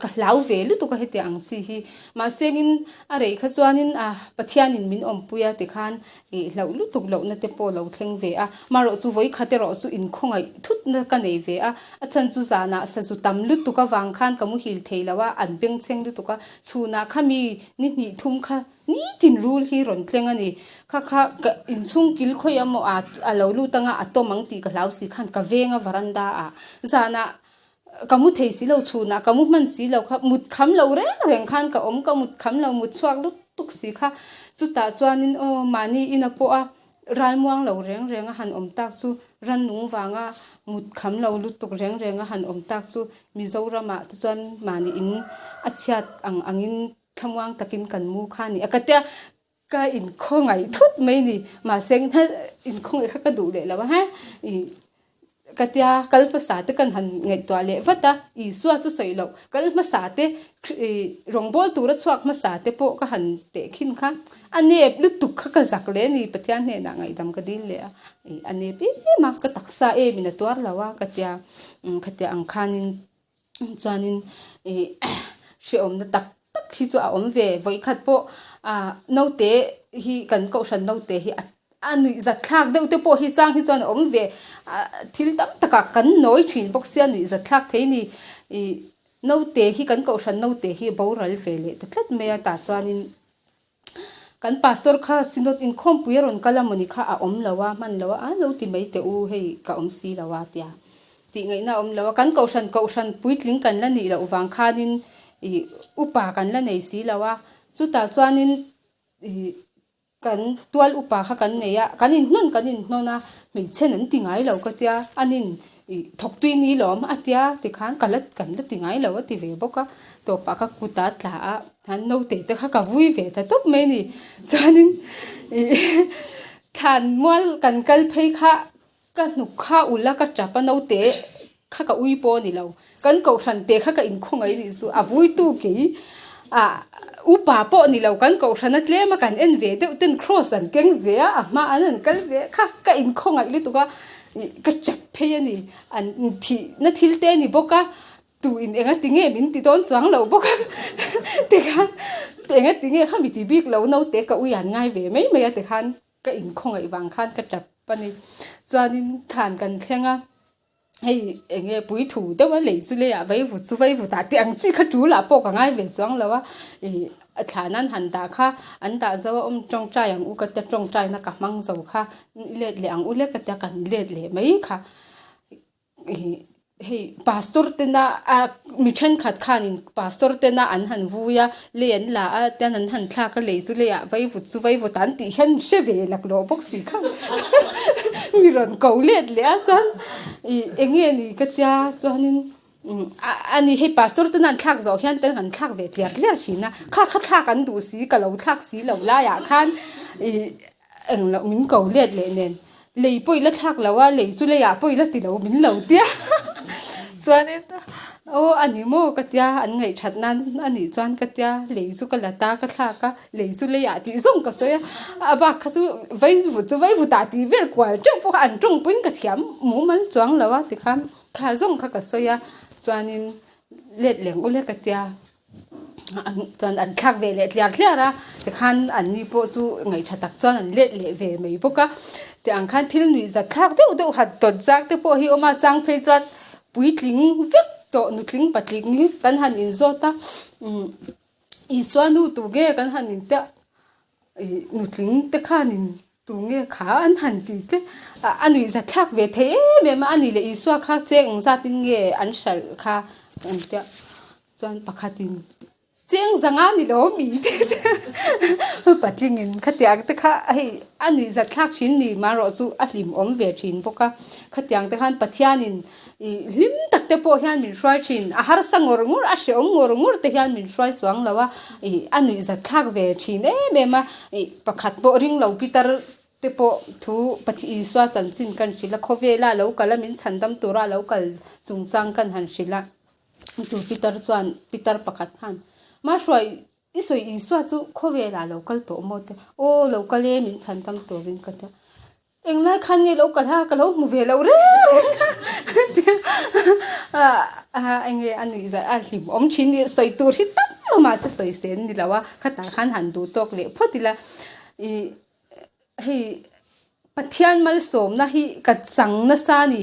ka hlau ve lutuk a hetiang ang chi hi. Mahsengin a rei kha chuanin a Pathianin min awmpui a tikhan ih hlauh lutuk lohna te pawh lo thleng ve a, marawh chu vawikhat erawh chu inkhawngaih thutna ka nei ve a, a chhan chu zanah sazu tam lutuk avang khan ka muhil thei lo a, an bengchheng lutuk a, chhunah khami ni hnih thum kha nitin rul hi rawn tleng a ni, kha kha ka inchhung kil khawi emaw a a lo lut anga a tawm ang tih ka hlau si khan ka veng a varanda ah zanah ka mu thei si lo chhunah ka mu hman si lo kha mut kham lo reng reng khan ka awm ka mut kham lo mut chhuak lutuk si kha chutah chuanin aw mahni ina pawh a ralmuang lo reng reng a han awm tak chu rannung vanga mut kham lo lutuk reng reng a han awm tak chu Mizoramah te chuan mahni in a chhiat ang angin thlamuang takin kan mu kha a ni a ka tia Ka inkhawngaih thut mai ni, mahse inkhawngaih kha ka duh leh lo a he, ih ka tia kal hmasa te kan han ngaihtuah leh vat a, Isua chu sawi loh kal hmasa te ih rawngbâwl tura chhuak hmasa te pawh ka han teh khin kha a nep lutuk kha ka zak leh a ni, Pathian hnenah ngaihdam ka dil leh a, ih a nep em a, ka taksa em in a tuar lo a ka tia, khatia ang khanin Chuanin ih hrehawmna tak tak hi chu a awm ve. Vawikhat pawh ah naute hi kan kohhran naute hi a nuih zat thlak deuh te pawh hi chang hi chuan a awm ve. Ah thil tam takah kan nawi thin bawk sia nuih zat thlak thei ni. Ih naute hi kan kohhran naute hi boral ve leh ta tlat mai a tah chuanin Kan pastor kha synod inkhawmpui a rawn kal a mawni kha a awm lo a, hman lo a, a lo ti mai teh u hei ka awm si lo a tia tih ngaihna a awm lo a. Kan kohhran kohhran puitling kan la nih loh vang khanin ih upa kan la nei si lo a, chutah chuanin ih kan tual upa kha kan nei a, kan inhnawn kan inhnawn a, hmeichhen an ti ngai lo ka tia, anin Ih thawk tui ni lawm a tia tikhan ka la kan la ti ngai lo a ti ve bawk a, tawpah ka kut a tla a, han naute te kha ka vui ve ta tawp mai a ni. Chuanin ih thlan mual kan kal phei kha ka hnuk kha ulh a ka tap a naute kha ka ui pawh a ni lo, kan kohhran te kha ka inkhawngaih anih chu a vui tu kei ah upa pawh ni lo kan kohhran a tlem a kan en ve deuh ten cross an keng ve a, a hma an han kal ve kha ka inkhawngaih lutuk a. Ih ka chap phei a ni, an thihna thil te a ni bawk a, tu in enga ti nge min ti dawn chuang lo bawk a tikhan enga ti nge kha mi ti bik lo naute ka ui an ngai ve mai mai a tikhan ka inkhawngaih vang khan ka chap a ni. Chuanin thlan kan thleng a. Hei eng nge pui thu deuh a lei chu leiah vaivut chu vaivut ah tih ang chi kha tul ah pawh ka ngai ve chuang lo a ih thlan an han dah kha an dah zo a awm tawngtai ang u ka tia tawngtai na ka hmang zo kha let leh ang u le ka tia kan let leh mai kha ih hei pastor tena a mi thenkhat khanin pastor tena an han vui a lei an la a tian an han thlak a lei chu leiah vaivut chu vaivut an tih hian hre ve laklawh bawk si kha mi rawn ko let leh a chuan ih eng nge ni ka tia chuanin a ni hei pastor tena an thlak zawh hian kan han thlak ve tliar tliar thin a kha kha thlak an duh si ka lo thlak si lo laiah khan ih engloh min ko let leh nen lei pawh i la thlak lo a lei chu leiah pawh i la ti lo min lo tia chuanin aw a ni maw ka tia an ngaihthat nan a nih chuan ka tia lei chu ka la ta ka thlak a lei chu leiah tih zawng ka sawi a a bak kha chu vaivut chu vaivutah tih vel kual teuh pawh kha an tawng pawhin ka thiam mumal chuang lo a tikhan kha zawng kha ka sawi a chuanin let leng ule ka tia. Chuan an thlak ve leh tliar tliar a tikhan an ni pawh chu ngaihṭha tak chuan an let leh ve mai bawk a tih ang khan thil nuih zat thlak deuh deuh han tawn chang te pawh hi a awm a chang phei chuan puitling vek tawh nutling patling hi kan han inzawt a umm Isua nu tu nge kan han intiah ih nutling te khanin Tunge kha an han ti te a nuih zat thlak ve thei em em a, ani leh Isua kha cheng eng zatin nge an hralh kha an tia chuan pakhatin cheng zanga ni lo mi te te patlingin khatiang te kha hei a nuih zat thlak thin ni marawh chu a hlimawm ve thin bawk a, khatiang te khan Pathianin Ih hlim tak te pawh hian min hruai thin, a harsa ngawr ngawr, a hrehawm ngawr ngawr te hian min hruai chuang lo a, ih a nuih zat thlak ve thin em em a, ih pakhat pawh ring lo pitar te pawh thu Pathian Isua chanchin kan hrilh a, khawvela lo kal a min chhan dam tura lo kal chungchang kan han hrilh a, chu pitar chuan pitar pakhat khan Mahruai i sawi Isua chu khawvelah lo kal tawh maw te, aw lo kal e min chhan dam turin ka ti a. Englai khan nge lo kalh a, ka lo hmu ve lo reng a enge a nuih zah a hlim awm thin ni sawi tur hi tam a mahse sawi sen ni lo a khatah khan han duh tawk leh phawt ila ih hei Pathian malsawmna hi ka chang nasa a ni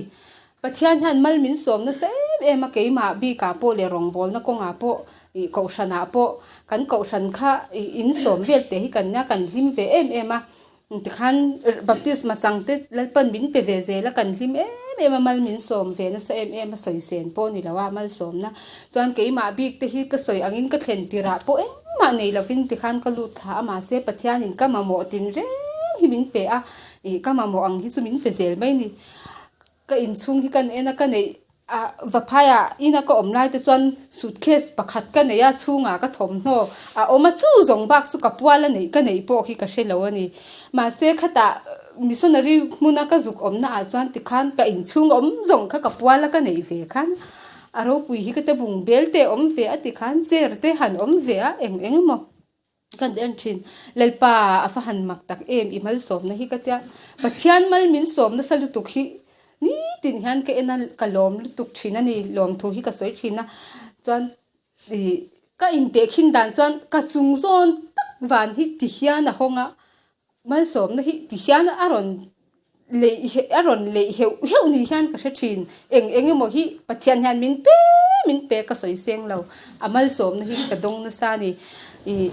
Pathian hian mal min sawm nasa em em a keimah bikah pawh leh rawngbawlna kawngah pawh ih kohhranah pawh kan kohhran kha ih insawm vel teh hi kan nia kan hlim ve em em a. Tikhan baptisma chang te Lalpan min pe ve zel a, kan hlim em em a, mal min sawm ve nasa em em a, sawi sen pawh ni lo a, malsawmna chuan keimah bik te hi ka sawi angin ka thlen tirah pawh engmah nei lovin tikhan ka lut thla a, mahse Pathianin ka mamawh tinreng hi min pe a, ih ka mamawh ang hi chu min pe zel mai ni. Ka inchhung hi kan en a, ka neih a Vaphaiah ina ka awm lai te chuan suitcase pakhat ka nei a, chhungah ka thawmhnaw a awm a, chu zawng bak chu ka pual a neih ka neih pawh hi ka hre lo a ni. Mahse khatah missionary hmuna ka zuk awmna ah chuan tikhan ka inchhung awm zawng kha ka pual a ka neih ve khan a ropui hi ka te bung bel te awm ve a tikhan chair te han awm ve a eng eng emaw. Kan en thin. Lalpa a va han mak tak em i malsawmna hi ka tia. Pathian mal min sawm nasa lutuk hi nitin hian ka en a ka lawm lutuk thin a ni. Lawmthu hi ka sawi thin a. Chuan ih ka intehkhin dan chuan ka chung zawn tak van hi ti hian a hawng a. Malsawmna hi ti hian a rawn leih a rawn leih heuh heuh ni hian ka hre thin. Eng eng emaw hi Pathian hian min pe min pe ka sawi seng lo. A malsawmna hi ka dawng nasa a ni. Ih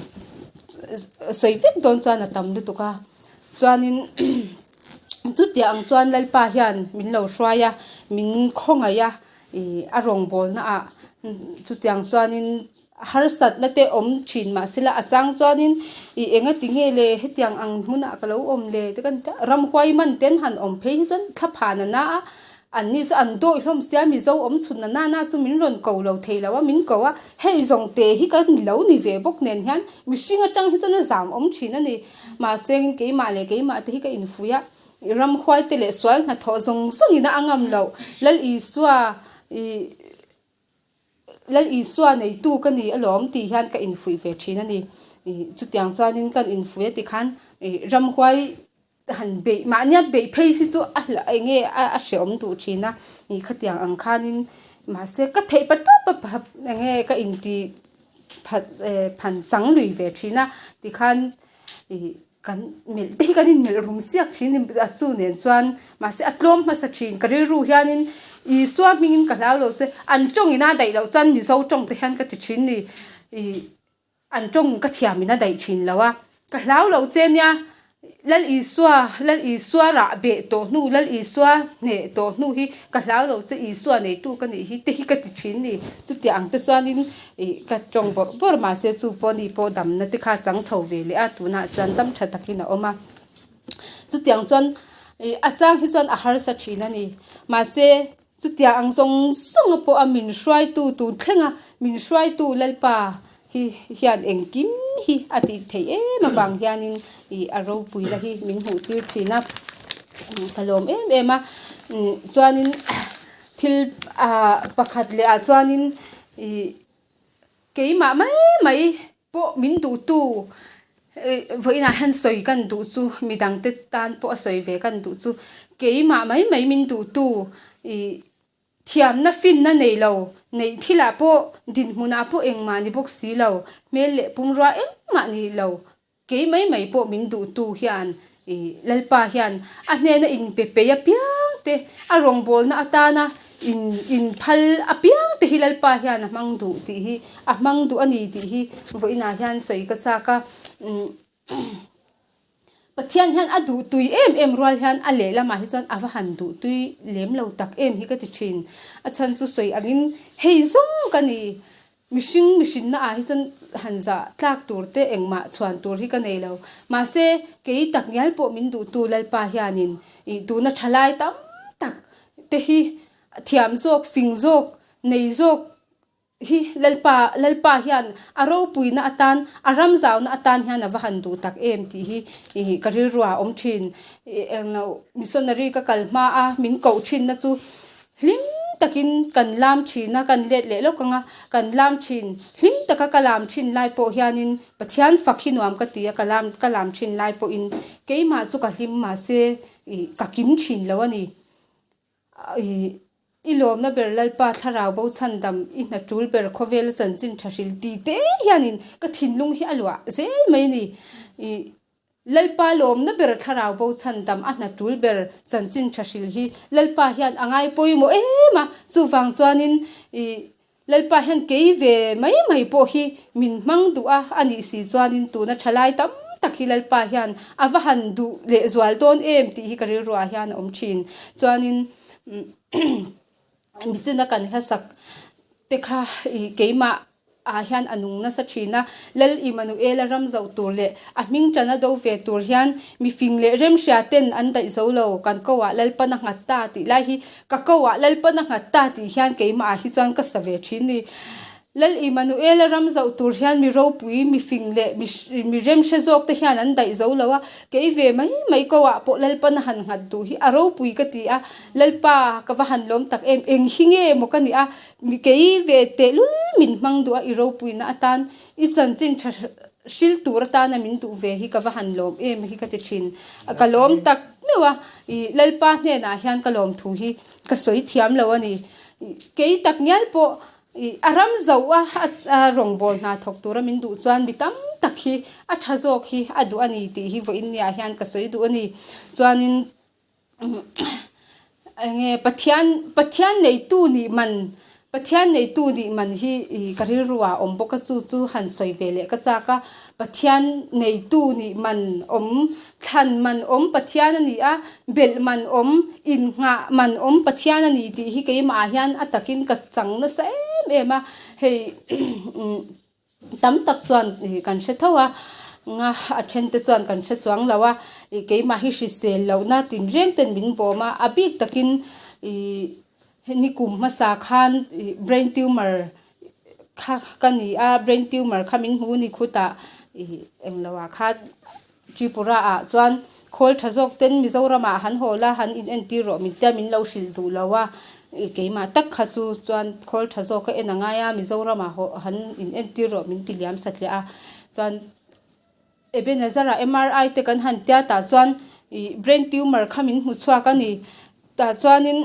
sawi vek dawn chuan a tam lutuk a. Chuanin chutiang ang chuan Lalpa hian min lo hruai a, min khawngaih a, ih a rawngbawlna ah chutiang chuanin Harsatna te awm thin mahsela a chang chuanin i enga ti nge le hetiang ang hmunah ka lo awm le te kan ti a, ramhuai man ten han awm phei hi chuan thla phan a na a, an ni chu an dawih hlawm sia Mizo awm chhun a nana chu min rawn ko lo thei lo a, min ko a, hei zawng te hi ka ni lo ni ve bawk nen hian mihring atang hi chuan a zam awm thin a ni. Mahse keimah leh keimah te hi ka infuih a, ramhuai te leh sual hnathawh zawng zawng in a ngam loh Lal Isua i Lal Isua neitu ka ni alawm tih hian ka infuih ve thin a ni. Chutiang chuanin kan infuih a tikhan ramhuai han beih mahnia beih phei hi chu a hla eng nge a hrehawm duh thin a. Khatiang ang khanin mahse ka theih pa tawp a eng nge ka inti phan chang lui ve thin a tikhan ih Kan melh te hi kan inmelh rum siak thin a chu nen chuan mahse a tlawm hmasa thin ka rilru hianin Isua hmingin ka hlau lo che, an tawngin a daih loh chuan Mizo tawng te hian ka ti thin ni, ih an tawng ka thiamin a daih thin lo a, ka hlau lo che nia, Lal Isua, Lal Isua rah beh tawh hnu, Lal Isua hneh tawh hnu hi ka hlau lo che, Isua neitu ka nih hi te hi ka ti thin ni, chutiang ang te chuanin ih ka tawng bawrh bawrh mahse chu pawh ni pawh damna te kha chang chho ve leh a, tunah chuan dam tha takin a awm a. Chutiang chuan ih a chang hi chuan a harsa thin a ni. Mahse chutiang ang zawng zawng a pawh a min hruaitu tun thleng a min hruaitu Lalpa hi hian engkim hi a tih theih em avang hianin ih a ropuina hi min hmuh tir thin a ka lawm em em a. Chuanin thil ah pakhat leh ah chuanin ih keimah mai mai Pawh min duhtu vawiinah hian sawi kan duh chu midangte tan pawh a sawi ve kan duh chu keimah mai mai min duhtu ih thiamna finna nei lo neih thilah pawh dinhmunah pawh engmah ni bawk si lo hmel leh pumrua engmah ni lo kei mai mai pawh min duhtu hian Ih Lalpa hian a hnena inpe pei apiang te, a rawngbawlna atana in inphal apiang te hi Lalpa hian a hmang duh tih hi, a hmang duh a ni tih hi vawiinah hian sawi ka chak a. Pathian hian a duh tui em em rual hian a lehlamah hi chuan a va han duh tui lem lo tak em hi ka ti thin. A chhan chu sawi angin hei zawng ka ni. Mihring mihrinna ah hi chuan han zah tlak tur te engmah chhuan tur hi ka nei lo. Mahse, kei tak ngial pawh min duhtu Lalpa hianin ih tuna thalai tam tak te hi thiam zawk, fing zawk, nei zawk hi Lalpa Lalpa hian a ropuina atan, a ram zauna atan hian a va han duh tak em tih hi ih ka rilruah a awm thin. Ih englo missionary ka kal hma a min koh thinna chu Hlim takin kan lam thin a, kan let leh lawk ang a, kan lam thin. Hlim taka ka lam thin lai pawh hianin Pathian fak hi nuam ka ti a, ka lam ka lam thin lai pawhin keimah chu ka hlim mahse ih ka kim thin lo a ni. Ih i lawmna ber Lalpa thlarau bo chhandam i hna tul ber khawvela chanchin tha hril ti te hianin ka thinlung hi a luah zel mai a ni. Ih Lalpa lawmna ber thlarau bo chhandam a hna tul ber chanchin tha hril hi Lalpa hian a ngai pawimawh em a, chuvang chuanin ih Lalpa hian kei ve mai mai pawh hi min hmang duh a a nih si chuanin tuna thalai tam tak hi Lalpa hian a va han duh leh zual dawn em tih hi ka rilruah hian a awm thin. Chuanin Michina kan hlasak te kha ih keimah ah hian a nung nasa thin a, Lal Immanuela ram zoh tur leh a hming tana do ve tur hian mi fing leh remhria ten an daih zo lo, kan ko ah Lalpan a nghat ta tih lai hi ka ko ah Lalpan a nghat ta tih hian keimah ah hi chuan ka sa ve thin ni. Lal Immanuela ram zoh tur hian mi ropui, mi fing leh mi remhre zawk te hian an daih zo lo a, kei ve mai mai ko ah pawh Lalpan a han nghat duh hi a ropui ka ti a, Lalpa ka va han lawm tak em, eng hi nge maw ka nih a, Mi kei ve tehlul min hmang duh a, i ropuina atan, i chanchin tha hril tur atana min duh ve hi ka va han lawm em hi ka ti thin. Ka lawm tak meuh a, i Lalpa hnenah hian ka lawm thu hi ka sawi thiam lo a ni. Kei tak ngial pawh i a ram zoh a, a rawngbâwl hna thawk tura min duh chuan mi tam tak hi a tha zawk hi a duh a ni tih hi vawiin niah hian ka sawi duh a ni. Chuanin Enge Pathian Pathian neitu nih man Pathian neitu nih man hi ih ka rilru ah a awm bawk a chu chu han sawi ve leh ka chak a Pathian neitu nih man awm thlan man awm Pathian a ni a belh man awm innghah man awm Pathian a ni tih hi keimah ah hian a takin ka chang nasa em em a hei Tam tak chuan ih kan hre tho a, nga a then te chuan kan hre chuang lo a, ih keimah hi hrisel lohna tinreng ten min bawm a, a bik takin ih ni kum hmasa khan ih brain tumor kha ka ni a, brain tumor kha min hmu ni khutah ih englo ah khan Tripura ah chuan khawl tha zawk ten Mizoram ah han haw la han in entir rawh min tia min lo hrilh duh lo a, keimah tak kha chu chuan khawl tha zawk a en a ngai a Mizoram ah haw han in entir rawh min ti liam satliah a, chuan Ebenezer ah MRI te kan han tia tah chuan ih brain tumor kha min hmu chhuak a ni tah chuanin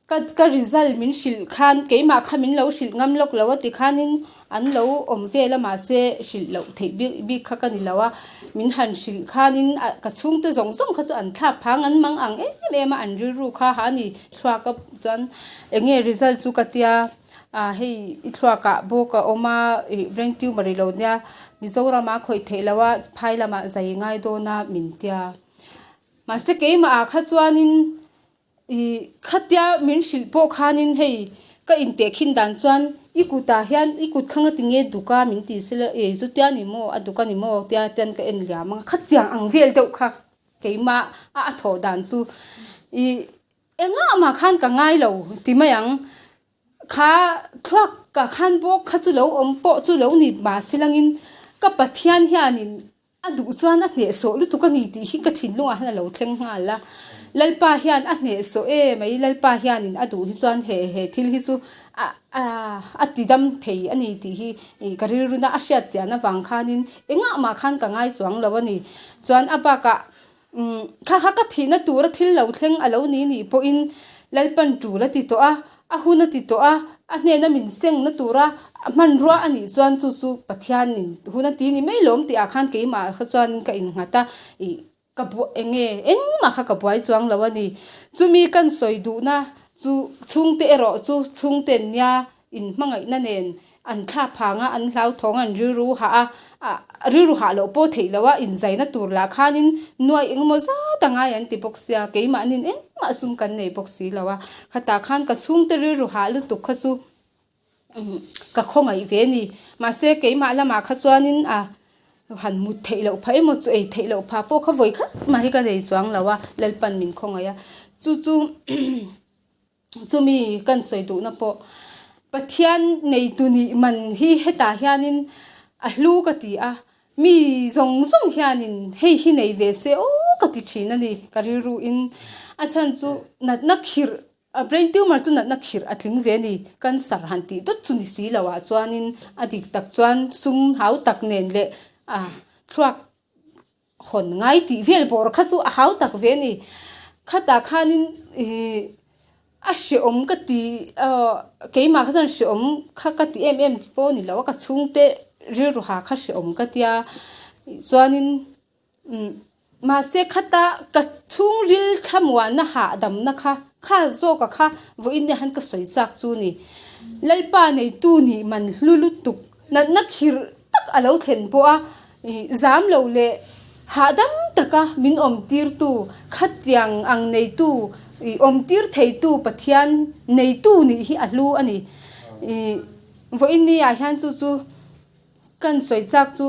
Ka ka result min hrilh khan keimah kha min lo hrilh ngam lawk lo a ti khanin an lo awm vel a mahse hrilh loh theih bik bik kha ka ni lo a. Min han hrilh khanin ka chhungte zawng zawng kha chu an thlak phang an mang ang em em a, an rilru kha ha ni thluak a chuan eng nge result chu ka tia ah hei i thluakah bawk a awm a ih brain tumor i lo nia Mizoram ah khawih theih loh a phai lamah zai ngai dawn a min tia. Mahse keimah ah kha chuanin Ih, khatia min hrilh pawh khanin hei ka intehkhin dan chuan i kutah hian i kut kha ngati nge duk a min ti sela ei chutia ni maw a duk a ni maw tia ten ka en liam ang khatiang ang vel deuh kha keimah a a thawh dan chu ih engah mah khan ka ngai lo ti mai ang. Kha thluak ka khan bawk kha chu lo awm pawh chu lo ni mahse langin ka Pathian hianin A duh chuan a hnehsawh lutuk a ni tih hi ka thinlungah hian a lo thleng nghal a. Lalpa hian a hnehsawh em mai, Lalpa hianin a duh hi chuan he he thil hi chu a a ti dam thei a ni tih hi ka rilruna a hriat chian avang khanin engah mah khan ka ngai chuang lo a ni. Chuan a bakah umm kha kha ka thihna tura thil lo thleng a lo ni nih pawhin Lalpan tul a ti tawh a, A hun a ti tawh a, a hnena min sengna tura hmanrua a nih chuan chu chu Pathianin hun a ti ni mai lawm tih ah khan keimah kha chuan ka innghat a, ih ka buai eng nge engmah kha ka buai chuang lo a ni. Chumi kan sawi duhna chu chhungte erawh chu chhungte nia inhmangaihna nen An thla phang a, an hlauthawng a, an rilru hah a, ah rilru hah loh pawh theih loh a, inzaina tur lah khanin nuai engemaw zat a ngai an ti bawk sia, keimahnin engmah sum kan nei bawk si lo a, khatah khan ka chhungte rilru hah lutuk kha chu ka khawngaih ve a ni. Mahse keimah lamah kha chuanin ah han mut theih loh phah emaw chu ei theih loh phah pawh kha vawi khat mah hi ka nei chuang lo a, Lalpan min khawngaih a, chu chu Chumi kan sawi duhna pawh Pathian neitu nih man hi hetah hianin a hlu ka ti a, mi zawng zawng hianin hei hi nei ve se aw ka ti thin a ni ka rilruin. A chhan chu natna khirh, brain tumor chu natna khirh a tling ve a ni, cancer han tih dawt chu ni si lo ah chuanin a dik tak chuan sum hau tak nen leh thluak hawn ngai tih vel bawr kha chu a hau tak ve a ni. Khatah khanin ihh a hreawm ka ti aw keimah kha chuan hreawm kha ka ti em em pawh a ni lo a ka chhungte rilru ha kha hreawm ka tia chuanin umm mahse khata ka chhungril thlamuanna hahdamna kha kha zawka kha vawiin nia han ka sawi chak chu a ni. Lalpa neitu nih man hlu lutuk natna khirh tak a lo thlen pawh a. Ih zam lo leh hahdam taka min awm tirtu, khatiang ang neitu, ih awm tir theitu Pathian neitu nih hi a hlu a ni. Ih vawiin ni ah hian chu chu kan sawi chak chu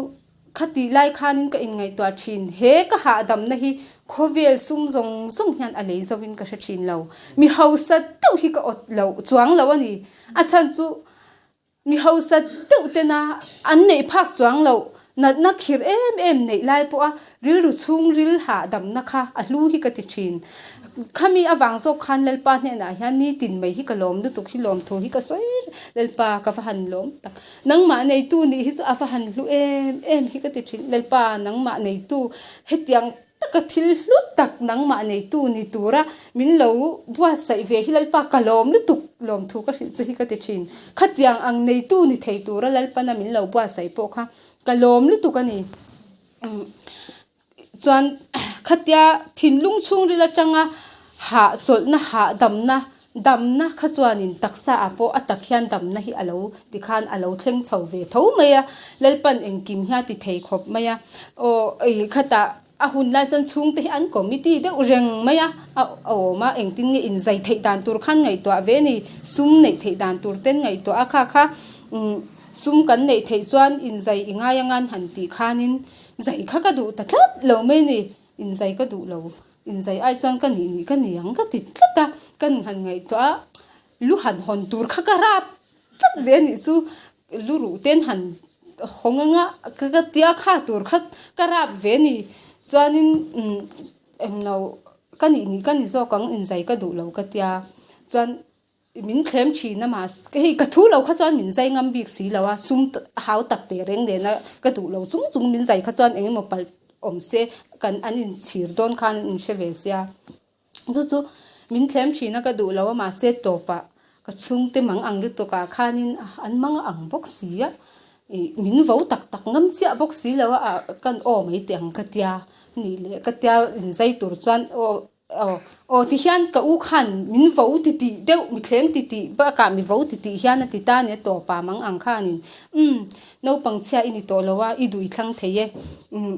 khatih lai khanin ka inngaihtuah thin. He ka hahdamna hi khawvel sum zawng zawng hian a lei zovin ka hre thin lo. Mi hausa deuh hi ka awt lo chuang lo a ni. A chhan chu Mi hausa deuh tena an neih phak chuang loh natna khirh em em neih lai pawha rilru chhungril hahdamna kha a hlu hi ka ti thin. Khami avang zawk khan Lalpa hnenah hian nitin mai hi ka lawm lutuk hi lawmthu hi ka sawi reng. Lalpa ka va han lawm tak. Nangmah neitu nih hi chu a va han hlu em em hi ka ti thin. Lalpa nangmah neitu hetiang Taka thil hlu tak nangmah neitu ni tura min lo buatsaih ve hi Lalpa ka lawm lutuk lawmthu ka hrilh che hi ka ti thin. Khatiang ang neitu ni thei tura Lalpana min lo buatsaih pawh kha ka lawm lutuk a ni. Chuan khatia thinlung chhungril atanga hahchawlhna hahdamna Damna kha chuanin taksa ah pawh a tak hian damna hi a lo ti khan a lo thleng chho ve tho mai a, Lalpan engkim hi a ti thei khawp mai a, aw ei khatah a hun lai chuan chhungte hi an committee deuh reng mai a, a awm a engtin nge inzai theih dan tur khan ngaihtuah ve a ni, sum neih theih dan tur ten ngaihtuah a kha kha umm sum kan neih theih chuan inzai i ngai angan han tih khanin zai kha ka duh ta tlat lo mai a ni, inzai ka duh lo. Inzai ai chuan ka nih nih ka ni ang ka ti tlat a, kan han ngaihtuah a, lu han hawn tur kha ka rap tlat ve a nih chu, lu ruh ten han hawng anga ka ka tia kha tur kha ka rap ve a ni, chuanin umm englo ka nih nih ka ni zawk ang inzai ka duh lo ka tia, chuan min thlem thin a mahse hei ka thu lo kha chuan min zai ngam bik si lo a sum hau tak teh reng nena ka duh lo chung chung min zai kha chuan eng emaw palh awm se kan an inchhir dawn khan an inhre ve sia chu chu min thlem thin a ka duh lo a mahse tawpah ka chhungte mang ang lutuk ah khanin an mang ang bawk si a. Ih min vo tak tak ngam chiah bawk si lo a, ah kan aw mai teh ang ka tia nih leh ka tia inzai tur chuan aw aw aw ti hian ka u khan min vo ti tih deuh mithlem ti tih bakah mi vo ti tih hian a ti ta a ni a tawpa mang ang khanin umm naupang chhia i ni tawh lo a i duh i thlang thei e umm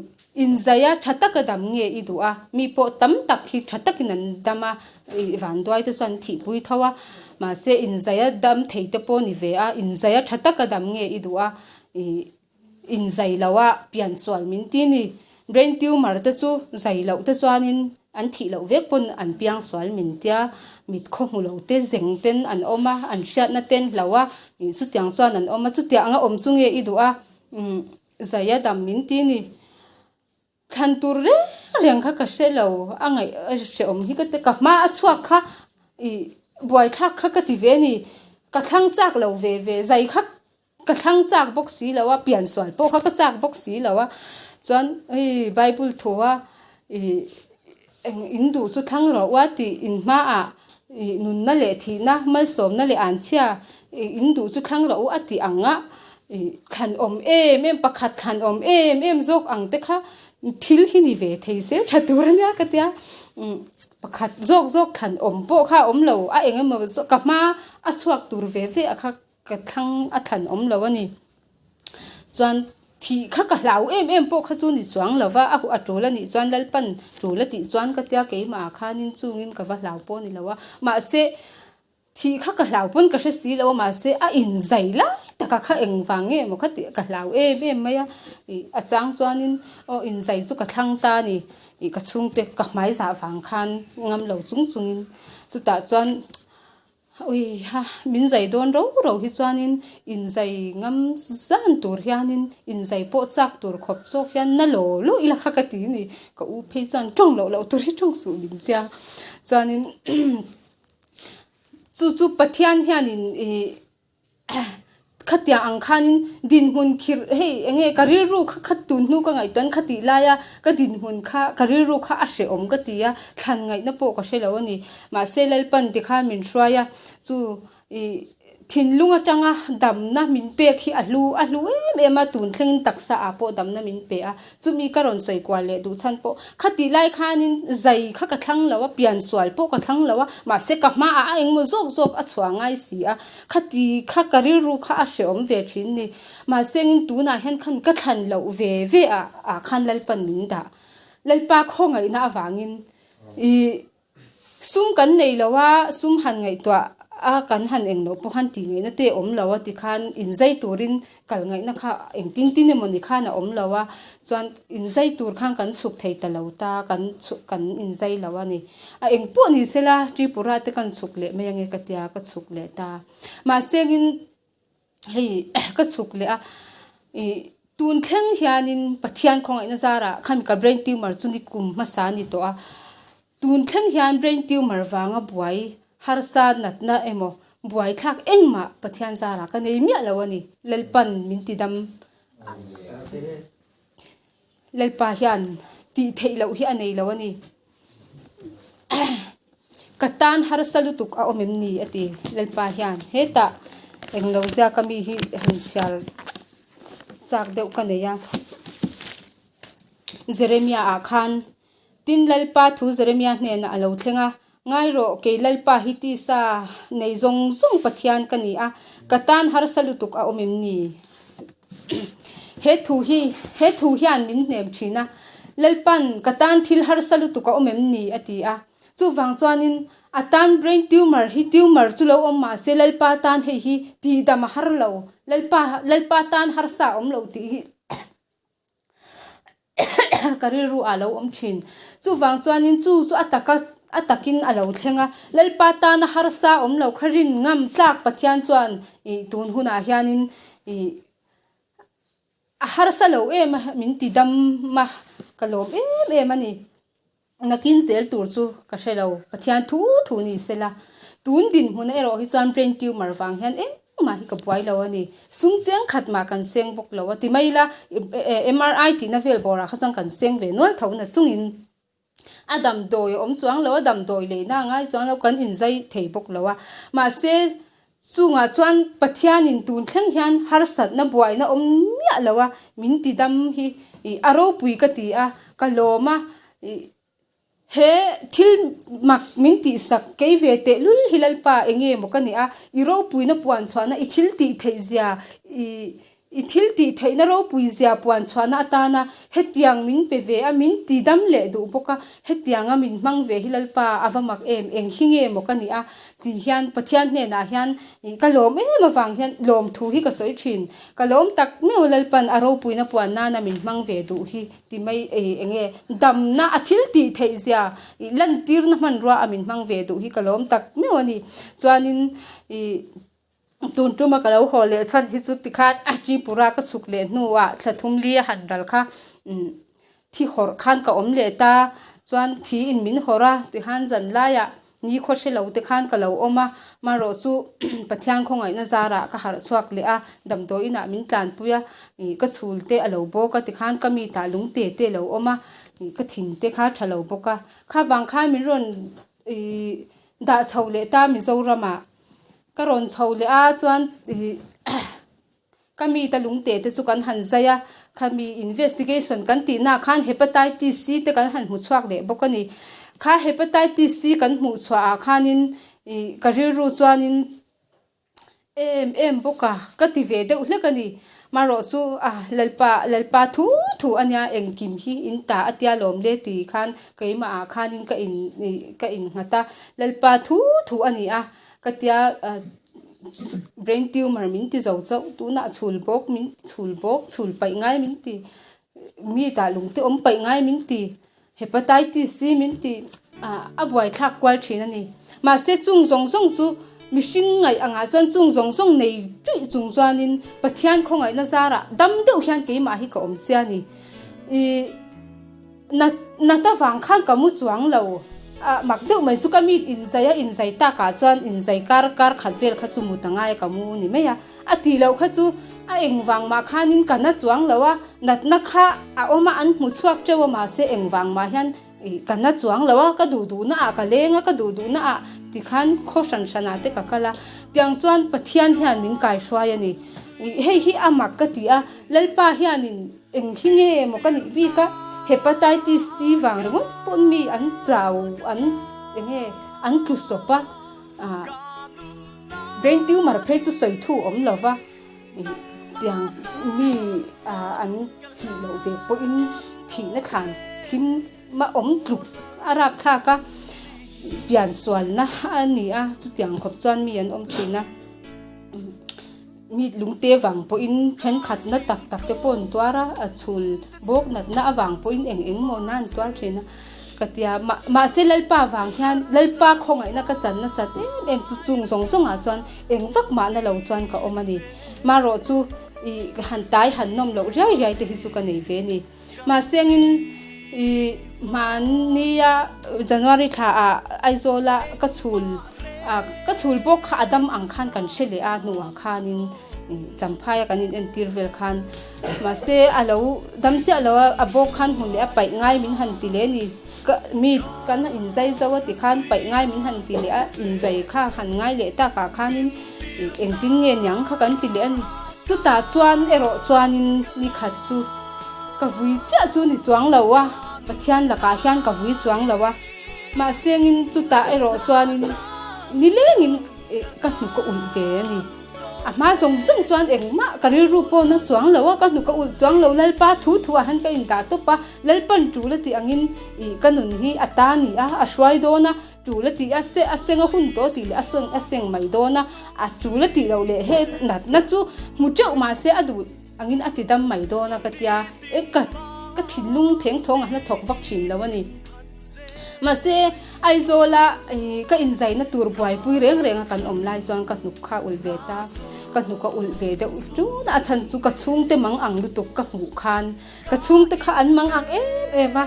inzaia tha taka dam nge i duh a mi pawh tam tak hi tha takin an dam a ih vanduai te chuan an thihpui tho a mahse inzaia dam thei te pawh a ni ve a inzaia tha taka dam nge i duh a ih inzai lo a piansual min ti ni. Brain tumor te chu zai loh te chuanin an thih loh vek pawn an piangsual min tia mit khaw hmu lo te zeng ten an awm a an hriatna ten hlo a ih chutiang chuan an awm a chutiang a awm chu nge i duh a umm zai a dam min ti ni. Thlan tur reng reng kha ka hre lo a ngaih hrehawm hi ka ti ka hma a chhuak kha ih buaithlak kha ka ti ve a ni ka thlang chak lo ve ve zai kha Ka thlang chak bawk si lo a, piansual pawh kha ka chak bawk si lo a, chuan hei Bible thu a ih eng in duh chu thlang rawh u a tih in hmaah ih nunna leh thihna malsawmna leh anchhia ih in duh chu thlang rawh u a tih ang a ih thlan awm em em pakhat thlan awm em em zawk ang te kha thil hi ni ve thei se tha tur a nia ka tia umm pakhat zawk zawk thlan awm pawh kha a awm lo a eng emaw ka hma a chhuak tur ve ve a kha. Ka thlang a thlan awm lo a ni. Chuan thih kha ka hlau em em pawh kha chu ni chuang lo va, a huh a tul a nih chuan Lalpan tul a tih chuan ka tia keimah ah khanin chungin ka va hlau pawh a ni lo a. Mahse thih kha ka hlau pawn ka hre si lo a, mahse a inzai lai taka kha engvang nge maw kha tih ka hlau em em mai a. Ih a chang chuanin aw inzai chu ka thlang ta a ni. Ih ka chhungte ka hmai zah vang khan ngam lo chung chungin chutah chuan Ui ha, min zai dawn ro ro hi chuanin inzai ngam zan tur hianin inzai pawh chak tur khawp zawk hian na law law ila kha ka ti a ni. Ka u phei chuan tawng loh loh tur hi tawng suh min tia. Chuanin chu chu Pathian hianin ih Khatiang ang khanin dinhmun khirh hei eng nge ka rilru kha khat tun hnu ka ngaihtuah in khatih laia ka dinhmun kha ka rilru kha a hrehawm ka ti a, thlan ngaihna pawh ka hre lo a ni. Mahse Lalpan tikhan min hruai a, chu ih thinlung atanga damna min pek hi a hlu a hlu em em a, tun thlengin taksa ah pawh damna min pe a. Chumi ka rawn sawi kual leh duh chhan pawh khatih lai khanin zai kha ka thlang lo a, piansual pawh ka thlang lo a, mahse ka hmaah a engmaw zawk zawk a chhuah ngai si a, khati kha ka rilru kha a hrehawm ve thin ni. Mahse engin tunah hian khan ka thlan loh ve ve ah ah khan Lalpan min dah. Lalpa khawngaihna avangin ih Sum kan nei lo a, sum han ngaihtuah a kan han eng loh pawh khan tih ngaihna te a awm lo a tikhan inzai turin kal ngaihna kha engtin tin emaw ni khan a awm lo a, chuan inzai tur khan kan chhuk thei ta lo ta, kan chhuk kan inzai lo a ni. A eng pawh ni sela Tripura te kan chhuk leh mai ange ka tia ka chhuk leh ta. Mahse engin hei ka chhuk leh a, ih tun thleng hianin Pathian khawngaihna zarah khami ka brain tumor chu ni kum hmasa a ni tawh a, tun thleng hian brain tumor vanga buai harsa natna emaw buai thlak engmah Pathian zarah ka nei miah lo a ni, Lalpan min ti dam Lalpa hian tih theih loh hi a nei lo a ni. Ka tan harsa lutuk a awm em ni a ti Lalpa hian hetah englo ziaka mi hi han chhiar chak deuh ka nei a. Jeremia ah khan tin Lalpa thu Jeremia hnenah a lo thleng a, Ngai rawh kei Lalpa hi tisa nei zawng zawng Pathian ka ni a, ka tan harsa lutuk a awm em ni? He thu hi, he thu hian min hnem thin a, Lalpan ka tan thil harsa lutuk a awm em ni? a ti a. Chuvang chuanin a tan brain tumor hi tumor chu lo awm mah se Lalpa tan hei hi tihdam a har lo, Lalpa, Lalpa tan harsa a awm lo tih hi ka rilru ah lo awm thin. Chuvang chuanin chu chu a taka a takin a lo thleng a, Lalpa tana harsa awm lo kha rin ngam tlak Pathian chuan ih tun hunah hianin ih a harsa lo em a min ti dam a ka lawm em em a ni. Nakin zel tur chu ka hre lo, Pathian thu thu ni sela. Tun dinhmun erawh hi chuan brain tumor vang hian engmah hi ka buai lo a ni. Sum cheng khat mah kan seng bawk lo a ti mai la, MRI tihna vel bawrah kha chuan kan seng ve nual tho na chungin a damdawi a awm chuang lo, a damdawi leina a ngai chuang lo, kan inzai thei bawk lo a. Mahse. Chungah chuan Pathianin tun thleng hian harsatna buaina awm miah lo a, min ti dam hi a ropui ka ti a, ka lawm a. He thil mak min tihsak kei ve tehlul hi Lalpa enge maw ka nih a, i ropuina puan chhuahna, i thil tih theih zia, i i thil tih theihna ropui zia puan chhuahna atana hetiang min pe ve a, min ti dam leh duh bawk a, hetianga min hmang ve hi Lalpa a va mak em, eng hi nge maw ka nih a tih hian Pathian hnenah hian ka lawm em avang hian lawmthu hi ka sawi thin. Ka lawm tak meuh Lalpan a ropuina puan nana min hmang ve duh hi. Ti mai ei enge damna a thil tih theih zia ih lantirna hmanrua a min hmang ve duh hi ka lawm tak meuh a ni. Chuanin ih tun tuma ka lo haw leh chhan hi chu tikhan a Tripura ka chhuk leh hnuah thla thum li a han ral kha umm thi hawrh khan ka awm leh ta. Chuan thi in min hawrh a tikhan zan laiah Ni khaw hre lo te khan ka lo awm a, marawh chu Pathian khawngaihna zarah ka harh chhuak leh a, damdawi inah min tlanpui a, ih ka chhul te a lo bawk a tikhan ka mi tah lung te te a lo awm a, ih ka thin te kha tha lo bawk a, kha vang khan min rawn ih dah chho leh ta Mizoramah ka rawn chho leh a chuan ih Ka mita lungte te chu kan han zai a, khami investigation kan tihnaah khan Hepatitis C te kan han hmu chhuak leh bawk a ni. Kha Hepatitis C kan hmuh chhuahah khanin ih ka rilru chuanin em em bawk a, ka ti ve deuh hlek a ni. Marawh chu a Lalpa Lalpa thu thu a nia engkim hi in ta a tia lawm le ti khan keimahah khanin ka in ih ka innghat a, Lalpa thu thu a ni a ka tia. Brain tumor min ti zo chauh tunah chhul bawk min chhul bawk chhul paih ngai min ti mi tah lung te awm paih ngai min ti hepatitis hi min ti ah a buaithlak kual thin a ni mahse chung zawng zawng chu mihring ngaih angah chuan chung zawng zawng nei tuih chung chuanin Pathian khawngaihna zarah dam deuh hian keimah hi ka awm sia ni ih. Nat nat avang khan ka mu chuang lo. Ah mak deuh mai chu ka mit inzai a inzai takah chuan inzai kar kar khat vel kha chu mut angai a ka mu ni mai a. A tih loh kha chu a engvang mah khanin ka na chuang lo a, natna kha a awm a an hmu chhuak teuh a mahse engvang mah hian ih ka na chuang lo a, ka duh duhna ah ka leng a, ka duh duhna ah tikhan khaw hran hran ah te ka kal a. Tiang chuan Pathian hian min kaihruai a ni. Ih hei hi a mak ka ti a, Lalpa hianin Eng hi nge maw ka nih bik a, Hepatitis C vang ringawt pawn mi an chau an eng nge an tlu sawp a, ah brain tumor phei chu sawi thu awm lo va, tiang mi ah an thih loh ve pawhin thihna thlan thim a awm tluk a rapthlak a, piansualna a ni a, chutiang khawp chuan mi an awm thin a. Mi lungte vang pawhin thenkhatna tak tak te pawh an tuar a, a chhul bawk natna avang pawhin eng eng maw na an tuar thin a ka ti a. Mahse Lalpa vang hian Lalpa khawngaihna ka chan nasat em em chu chung zawng zawngah chuan eng vak mahna lo chuan ka awm a ni. Marawh chu ih han tai han nawm loh riai riai te hi chu ka nei ve a ni. Mahsengin ih hmania January thla ah Aizawla ka chhul ah ka chhul bawk kha a dam ang khan kan hre leh a hnuah khanin ih Champhai a kan in entir vel khan mahse a lo dam chiah lo a a bawk khan hmu leh a paih ngai min han ti leh a ni ka mi kan inzai zo a ti khan paih ngai min han ti leh a inzai kha han ngai leh takah khanin ih engtin nge niang kha kan ti leh a ni chutah chuan erawh chuanin ni khat chu. Ka vui chiah chu ni chuang lo a, Pathian lakah hian ka vui chuang lo a, mahsengin chutah erawh chuanin nilengin ka hnuk a ulh ve a ni. A hma zawng zawng chuan engmah ka rilru pawh na chuang lo a, ka hnuk a ulh chuang lo, Lalpa thu thu ah hian ka indah tawp a, Lalpan tul a tih angin ih ka nun hi a ta ni a, a hruai dawn a, tul a tih a se a seng a hun tawh tih leh a sawn a seng mai dawn a, a tul a tih loh leh he natna chu hmu teuh mahse a duh. Angin a ti dam mai dawn a ka tia, e ka ka thinlung theng thawng a hna thawk vak thin lo a ni. Mahse Aizawla ka inzaina tur buaipui reng reng a kan awm lai chuan ka hnuk kha ulh ve ta, ka hnuk a ulh ve deuh tun a, a chhan chu ka chhungte mang ang lutuk ka hmuh khan ka chhungte kha an mang ang em em a,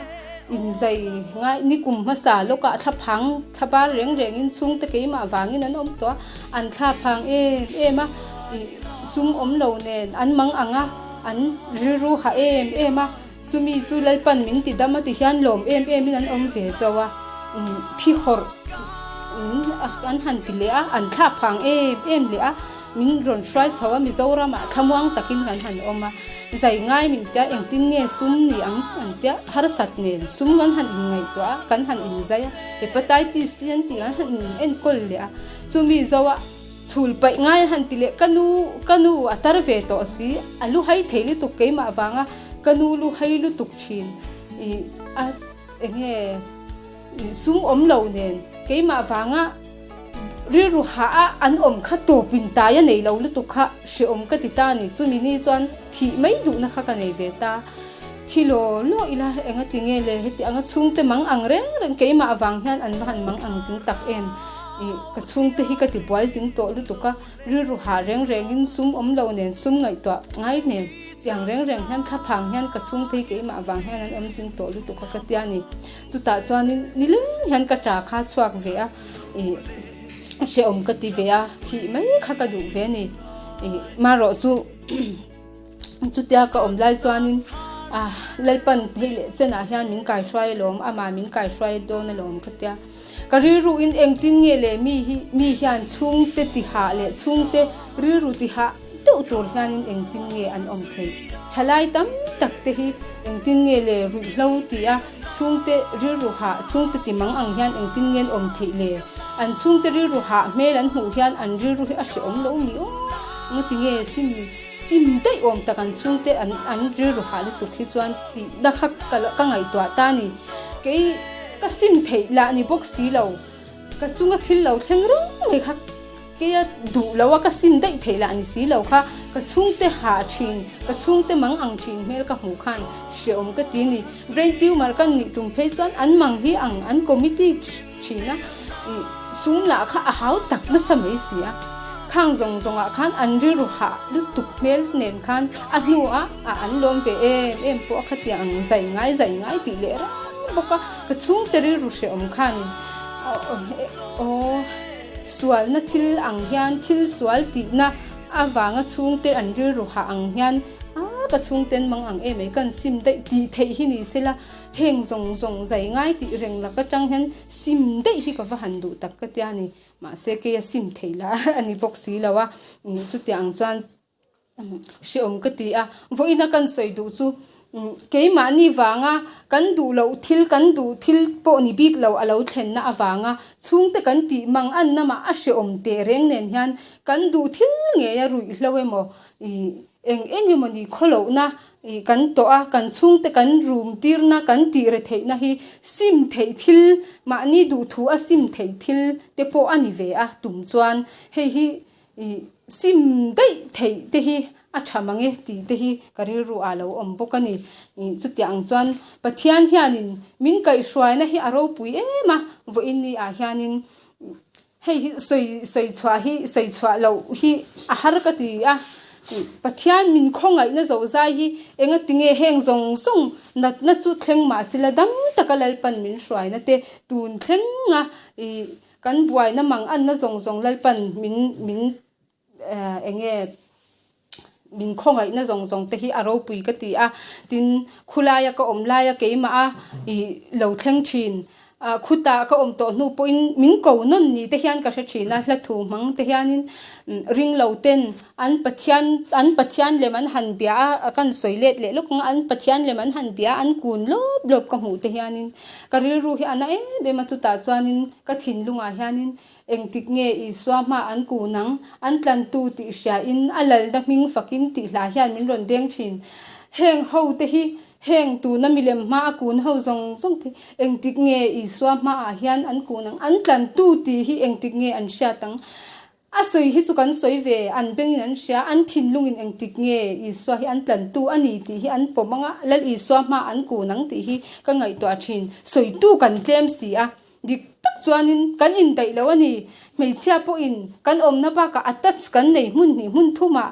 inzai ngai nikum hmasa lawkah thlaphang thlabar reng rengin chhungte keimah vangin an awm tawh a, an thlaphang em em a. Ih sum awm lo nen an mang ang a, an rilru hah em em a, chumi chu Lalpan min ti dam a ti hian lawm em em in an awm ve chauh a, thi hawrh In an han ti leh a, an thlak phang em em leh a, min rawn hruai chho a, Mizoramah thlamuang takin kan han awm a, zai ngai min tia engtin nge sum ni ang an tia harsat nen sum kan han inngaihtuah a, kan han inzai a, hepatitis hi an tih an han in enkawl leh a, chumi zoa chhul paih ngai an han ti leh ka nu ka nu a tar ve tawh si, a lu hai thei lutuk keimah vanga ka nu lu hai lutuk thin ih a enge. Sum awm lo nen keimah vanga rilru hah a an awm kha tawp in tai a nei lo lutuk kha hreawm ka ti ta a ni. Chumi ni chuan thih mai duhna kha ka nei ve ta. Thi law law ila enga ti nge le heti anga chhungte mang ang reng reng keimah vang hian an va han mang ang zing tak em. Ih ka chhungte hi ka ti buai zing tawh lutuk a, rilru hah reng rengin sum awm lo nen sum ngaihtuah ngai nen. Tiang reng reng hian thlaphang hian ka chhungte hi keimah vang hian an awm zing tawh lutuk a ka tia ni. Chutah chuanin nileng hian ka ṭa kha chhuak ve a, ih hrehawm ka ti ve a, thih mai kha ka duh ve a ni. Ih marawh chu chutia ka awm lai chuanin ah Lalpan hei leh chenah hian min kaihruai alawm, amah min kaihruai dawn alawm ka tia. Ka rilruin engtin nge le mi hi mi hian chhungte tihah leh chhungte rilru tihah deuh tur hianin engtin nge an awm theih? Thalai tam tak te hi engtin nge le ruihhlo tia chhungte rilru hah chhungte ti mang ang hian engtin nge an awm theih le? An chhungte rilru hah hmel an hmuh hian an rilru hi a hrehawm lo mi aw? Engati nge sim sim daih awm tak an chhungte an an rilru hah lutuk hi chuan tihna kha ka ngaihtuah ta a ni. Kei ka sim theih lah ni bawk si lo, ka chunga thil lo thleng reng mai kha keia duh lo a ka sim daih theih lah ni si lo kha ka chhungte hah thin, ka chhungte mang ang thin hmel ka hmuh khan hreawm ka ti ni. Brain tumor kan nih tum phei chuan an mang hi ang an committee thin a, ih sum lah kha a hau tak nasa mai si a, khang zawng zawngah khan an rilru hah lutuk hmel nen khan a hnuah a an lawm ve em em pawh a khatiang ang zai ngai zai ngai tih leh reng. bawk a, ka chhungte rilru hrehawm khan aw sualna thil ang hian thil sual tihna avanga chhungte an rilru hah ang hian a ka chhungte an mang ang em mai kan sim daih tih theih hi ni sela heng zawng zawng zai ngai tih reng lak atang hian sim daih hi ka va han duh tak ka tia ni mahse kei a sim theih lah a ni bawk si lo a chutiang chuan. Hreawm ka ti a, vawiina kan sawi duh chu keimahni vanga kan duh loh thil kan duh thil pawh ni bik lo a lo thlenna avanga chhungte kan tih mang an namah a hreawm teh reng nen hian kan duh thil ngei a ruihhlo emaw ih eng eng emaw ni khawlohna ih kan tawh a kan chhungte kan rum tirna kan tih re theihna hi sim theih thil mahni duhthu a sim theih thil te pawh a ni ve a tum chuan hei hi Ih sim daih theih te hi a tha mang e tih te hi ka rilru ah lo awm bawk a ni. Ih chutiang chuan Pathian hianin min kaihhruaina hi a ropui em a, vawiin ni ah hianin hei hi sawi sawi chhuah hi sawi chhuah loh hi a har ka ti a. Ih Pathian min khawngaihna zawh zai hi engatinge heng zawng zawng natna chu thleng mahsela dam taka Lalpan min hruaina te tun thleng a ih Kan buaina mang anna zawng zawng Lalpan min min eng nge min khawngaihna zawng zawng te hi a ropui ka ti a, tin khulaia ka awm laia keimah a ih lo thleng thin ah khutah ka awm tawh hnu pawhin min ko nawn ni te hian ka hre thin a, hla thu hmang te hianin ring lo ten an Pathian an Pathian lem an han bia a kan sawi let leh lawk ang a an Pathian lem an han bia a an kun lawp lawp ka hmuh te hianin Ka rilru hi a na em em a, chutah chuanin ka thinlungah hianin engtik nge Isua hma an kun ang, an tlantu tih hriain a lalna hming fakin tih hla hian min rawn deng thin. Heng ho te hi, heng tuna milem hma a kun ho zawng zawng te hi engtik nge Isua hmaah hian an kun ang, an tlantu tih hi engtik nge an hriat ang? A sawi hi chu kan sawi ve, an bengin an hria, an thinlungin engtik nge Isua hi an tlantu a ni tih hi an pawm ang a, Lal Isua hma an kun ang tih hi ka ngaihtuah thin. Sawitu kan tlem si a, dik tak chuanin kan indaih lo a ni. Hmeichhia pawhin kan awmna bakah a touch kan nei hmun hnih hmun thumah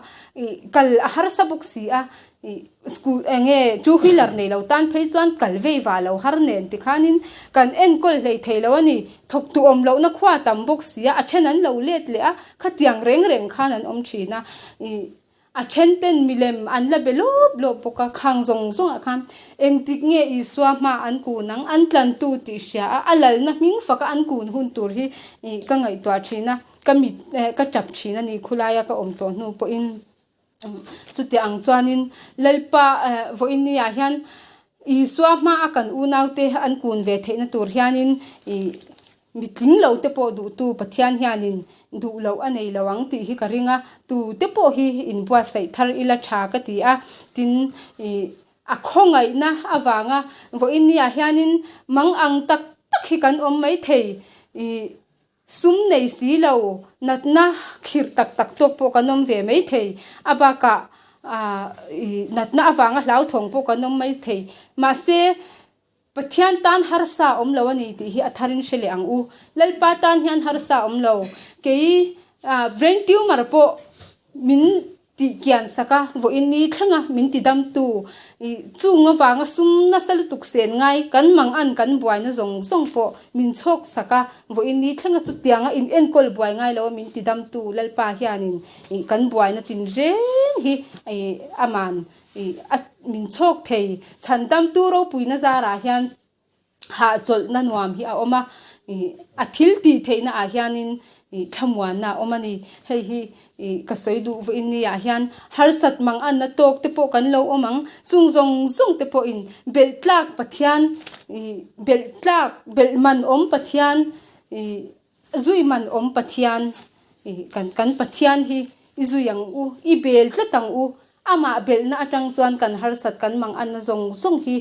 kal a harsa bawk si a, Ih school eng nge two wheeler nei lo tan phei chuan kal vei va lo har nen tikhanin kan enkawl hlei thei lo a ni. Thawk tu awm lohna khua tam bawk si a, a then an lo let leh a, khatiang reng reng khan an awm thin a. Ih A then ten milem an la be lawp lawp bawk a, khang zawng zawngah khan engtik nge Isua hma an kun ang, an tlantu tih hria a, a lalna hming faka an kun hun tur hi ka ngaihtuah thin a, ka mit ka tap thin a ni khulaia ka awm tawh hnu pawhin. Chuti ang chuanin Lalpa vawiin ni ah hian Isua hma a kan unaute an kun ve theihna tur hianin ih mitling lo te pawh duhtu Pathian hianin duh loh a nei lo ang tih hi ka ring a, tute pawh hi inbuatsaih thar ila tha ka ti a, tin ih a khawngaihna avanga vawiin ni ah hianin mang ang tak tak hi kan awm maithei ih. Sum nei si lo, natna khirh tak tak tawk pawh kan awm ve mai thei. A bakah natna avanga hlauthawng pawh kan awm mai thei. Mahse, Pathian tan harsa a awm lo a ni tih hi a tharin hre leh ang u. Lalpa tan hian harsa a awm lo. Kei brain tumor pawh min Tih kian sak a, vawiin ni thlenga min ti damtu ih chung avanga sum nasa lutuk sen ngai kan mang an kan buaina zawng zawng pawh min chhawk sak a, vawiin ni thlenga chutianga in enkawl buai ngai lo a min ti damtu Lalpa hianin ih kan buaina tin reng hi ih aman ih a min chhawk thei chhan damtu ropuina zarah hian hahchawlhna nuam hi a awm a, ih a thil tih theihna ah hianin ih thlamuanna a awm a ni. Hei hi ih ka sawi duh vawiin ni ah hian harsat mang anna tawk te pawh kan lo awm ang, chung zawng zawng te pawhin belh tlak Pathian ih belh tlak belh man awm Pathian ih zui man awm Pathian ih kan kan Pathian hi i zui ang u, i bel tlat ang u. Amah belhna atang chuan kan harsat kan mang anna zawng zawng hi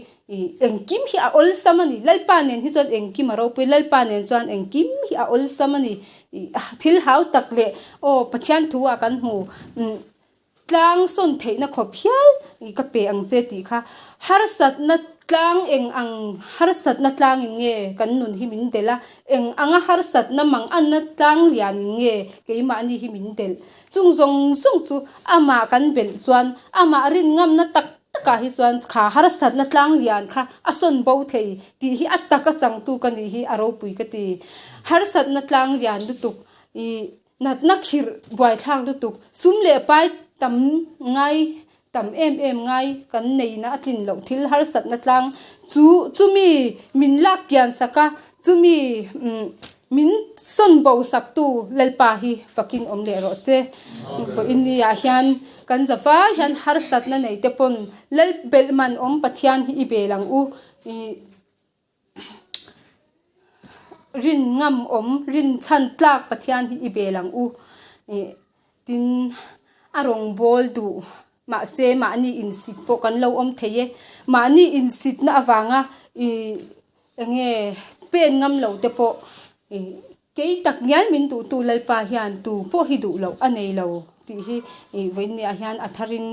engkim hi a awlsam a ni. Lalpa nen hi chuan engkim a ropui, Lalpa nen chuan engkim hi a awlsam a ni. Thil hau tak leh aw Pathian thu ah kan hmu tlang sawn theihna khawp hial ka pe ang che tih kha harsatna tlang eng ang harsatna tlangin nge kan nun hi min delh a, eng anga harsatna mang anna tlang lianin nge keimahni hi min delh. Chung zawng zawng chu amah kan belh chuan amah rin ngamna tak takah hi chuan kha harsatna tlang lian kha a sawn bo thei tih hi a taka changtu ka nih hi a ropui ka ti. Harsatna tlang lian lutuk ih natna khirh buaithlak lutuk sum leh pai tam ngai tam em em ngai kan neihna a tlin loh thil harsatna tlang chu chumi min lak kian sak a, chumi umm min sawn bo sak tu Lalpa hi fakin awm leh rawh se. Vawiin ni ah hian kan zavai hian harsatna nei te pawn Lal belh man awm Pathian hi i bel ang u ih. Rin ngam awm, rin chhan tlak Pathian hi i bel ang u ih tin a rawngbâwl duh mahse mahni insit pawh kan lo awm thei e. Mahni insitna avanga ih eng nge pen ngam lo te pawh ih Kei tak ngial min duhtu Lalpa hian tu pawh hi duh loh a nei lo tih hi ih vawiinniah hian a tharin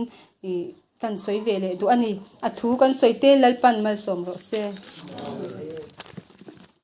ih kan sawi ve leh duh a ni. A thu kan sawi te Lalpa'n malsawm rawh se.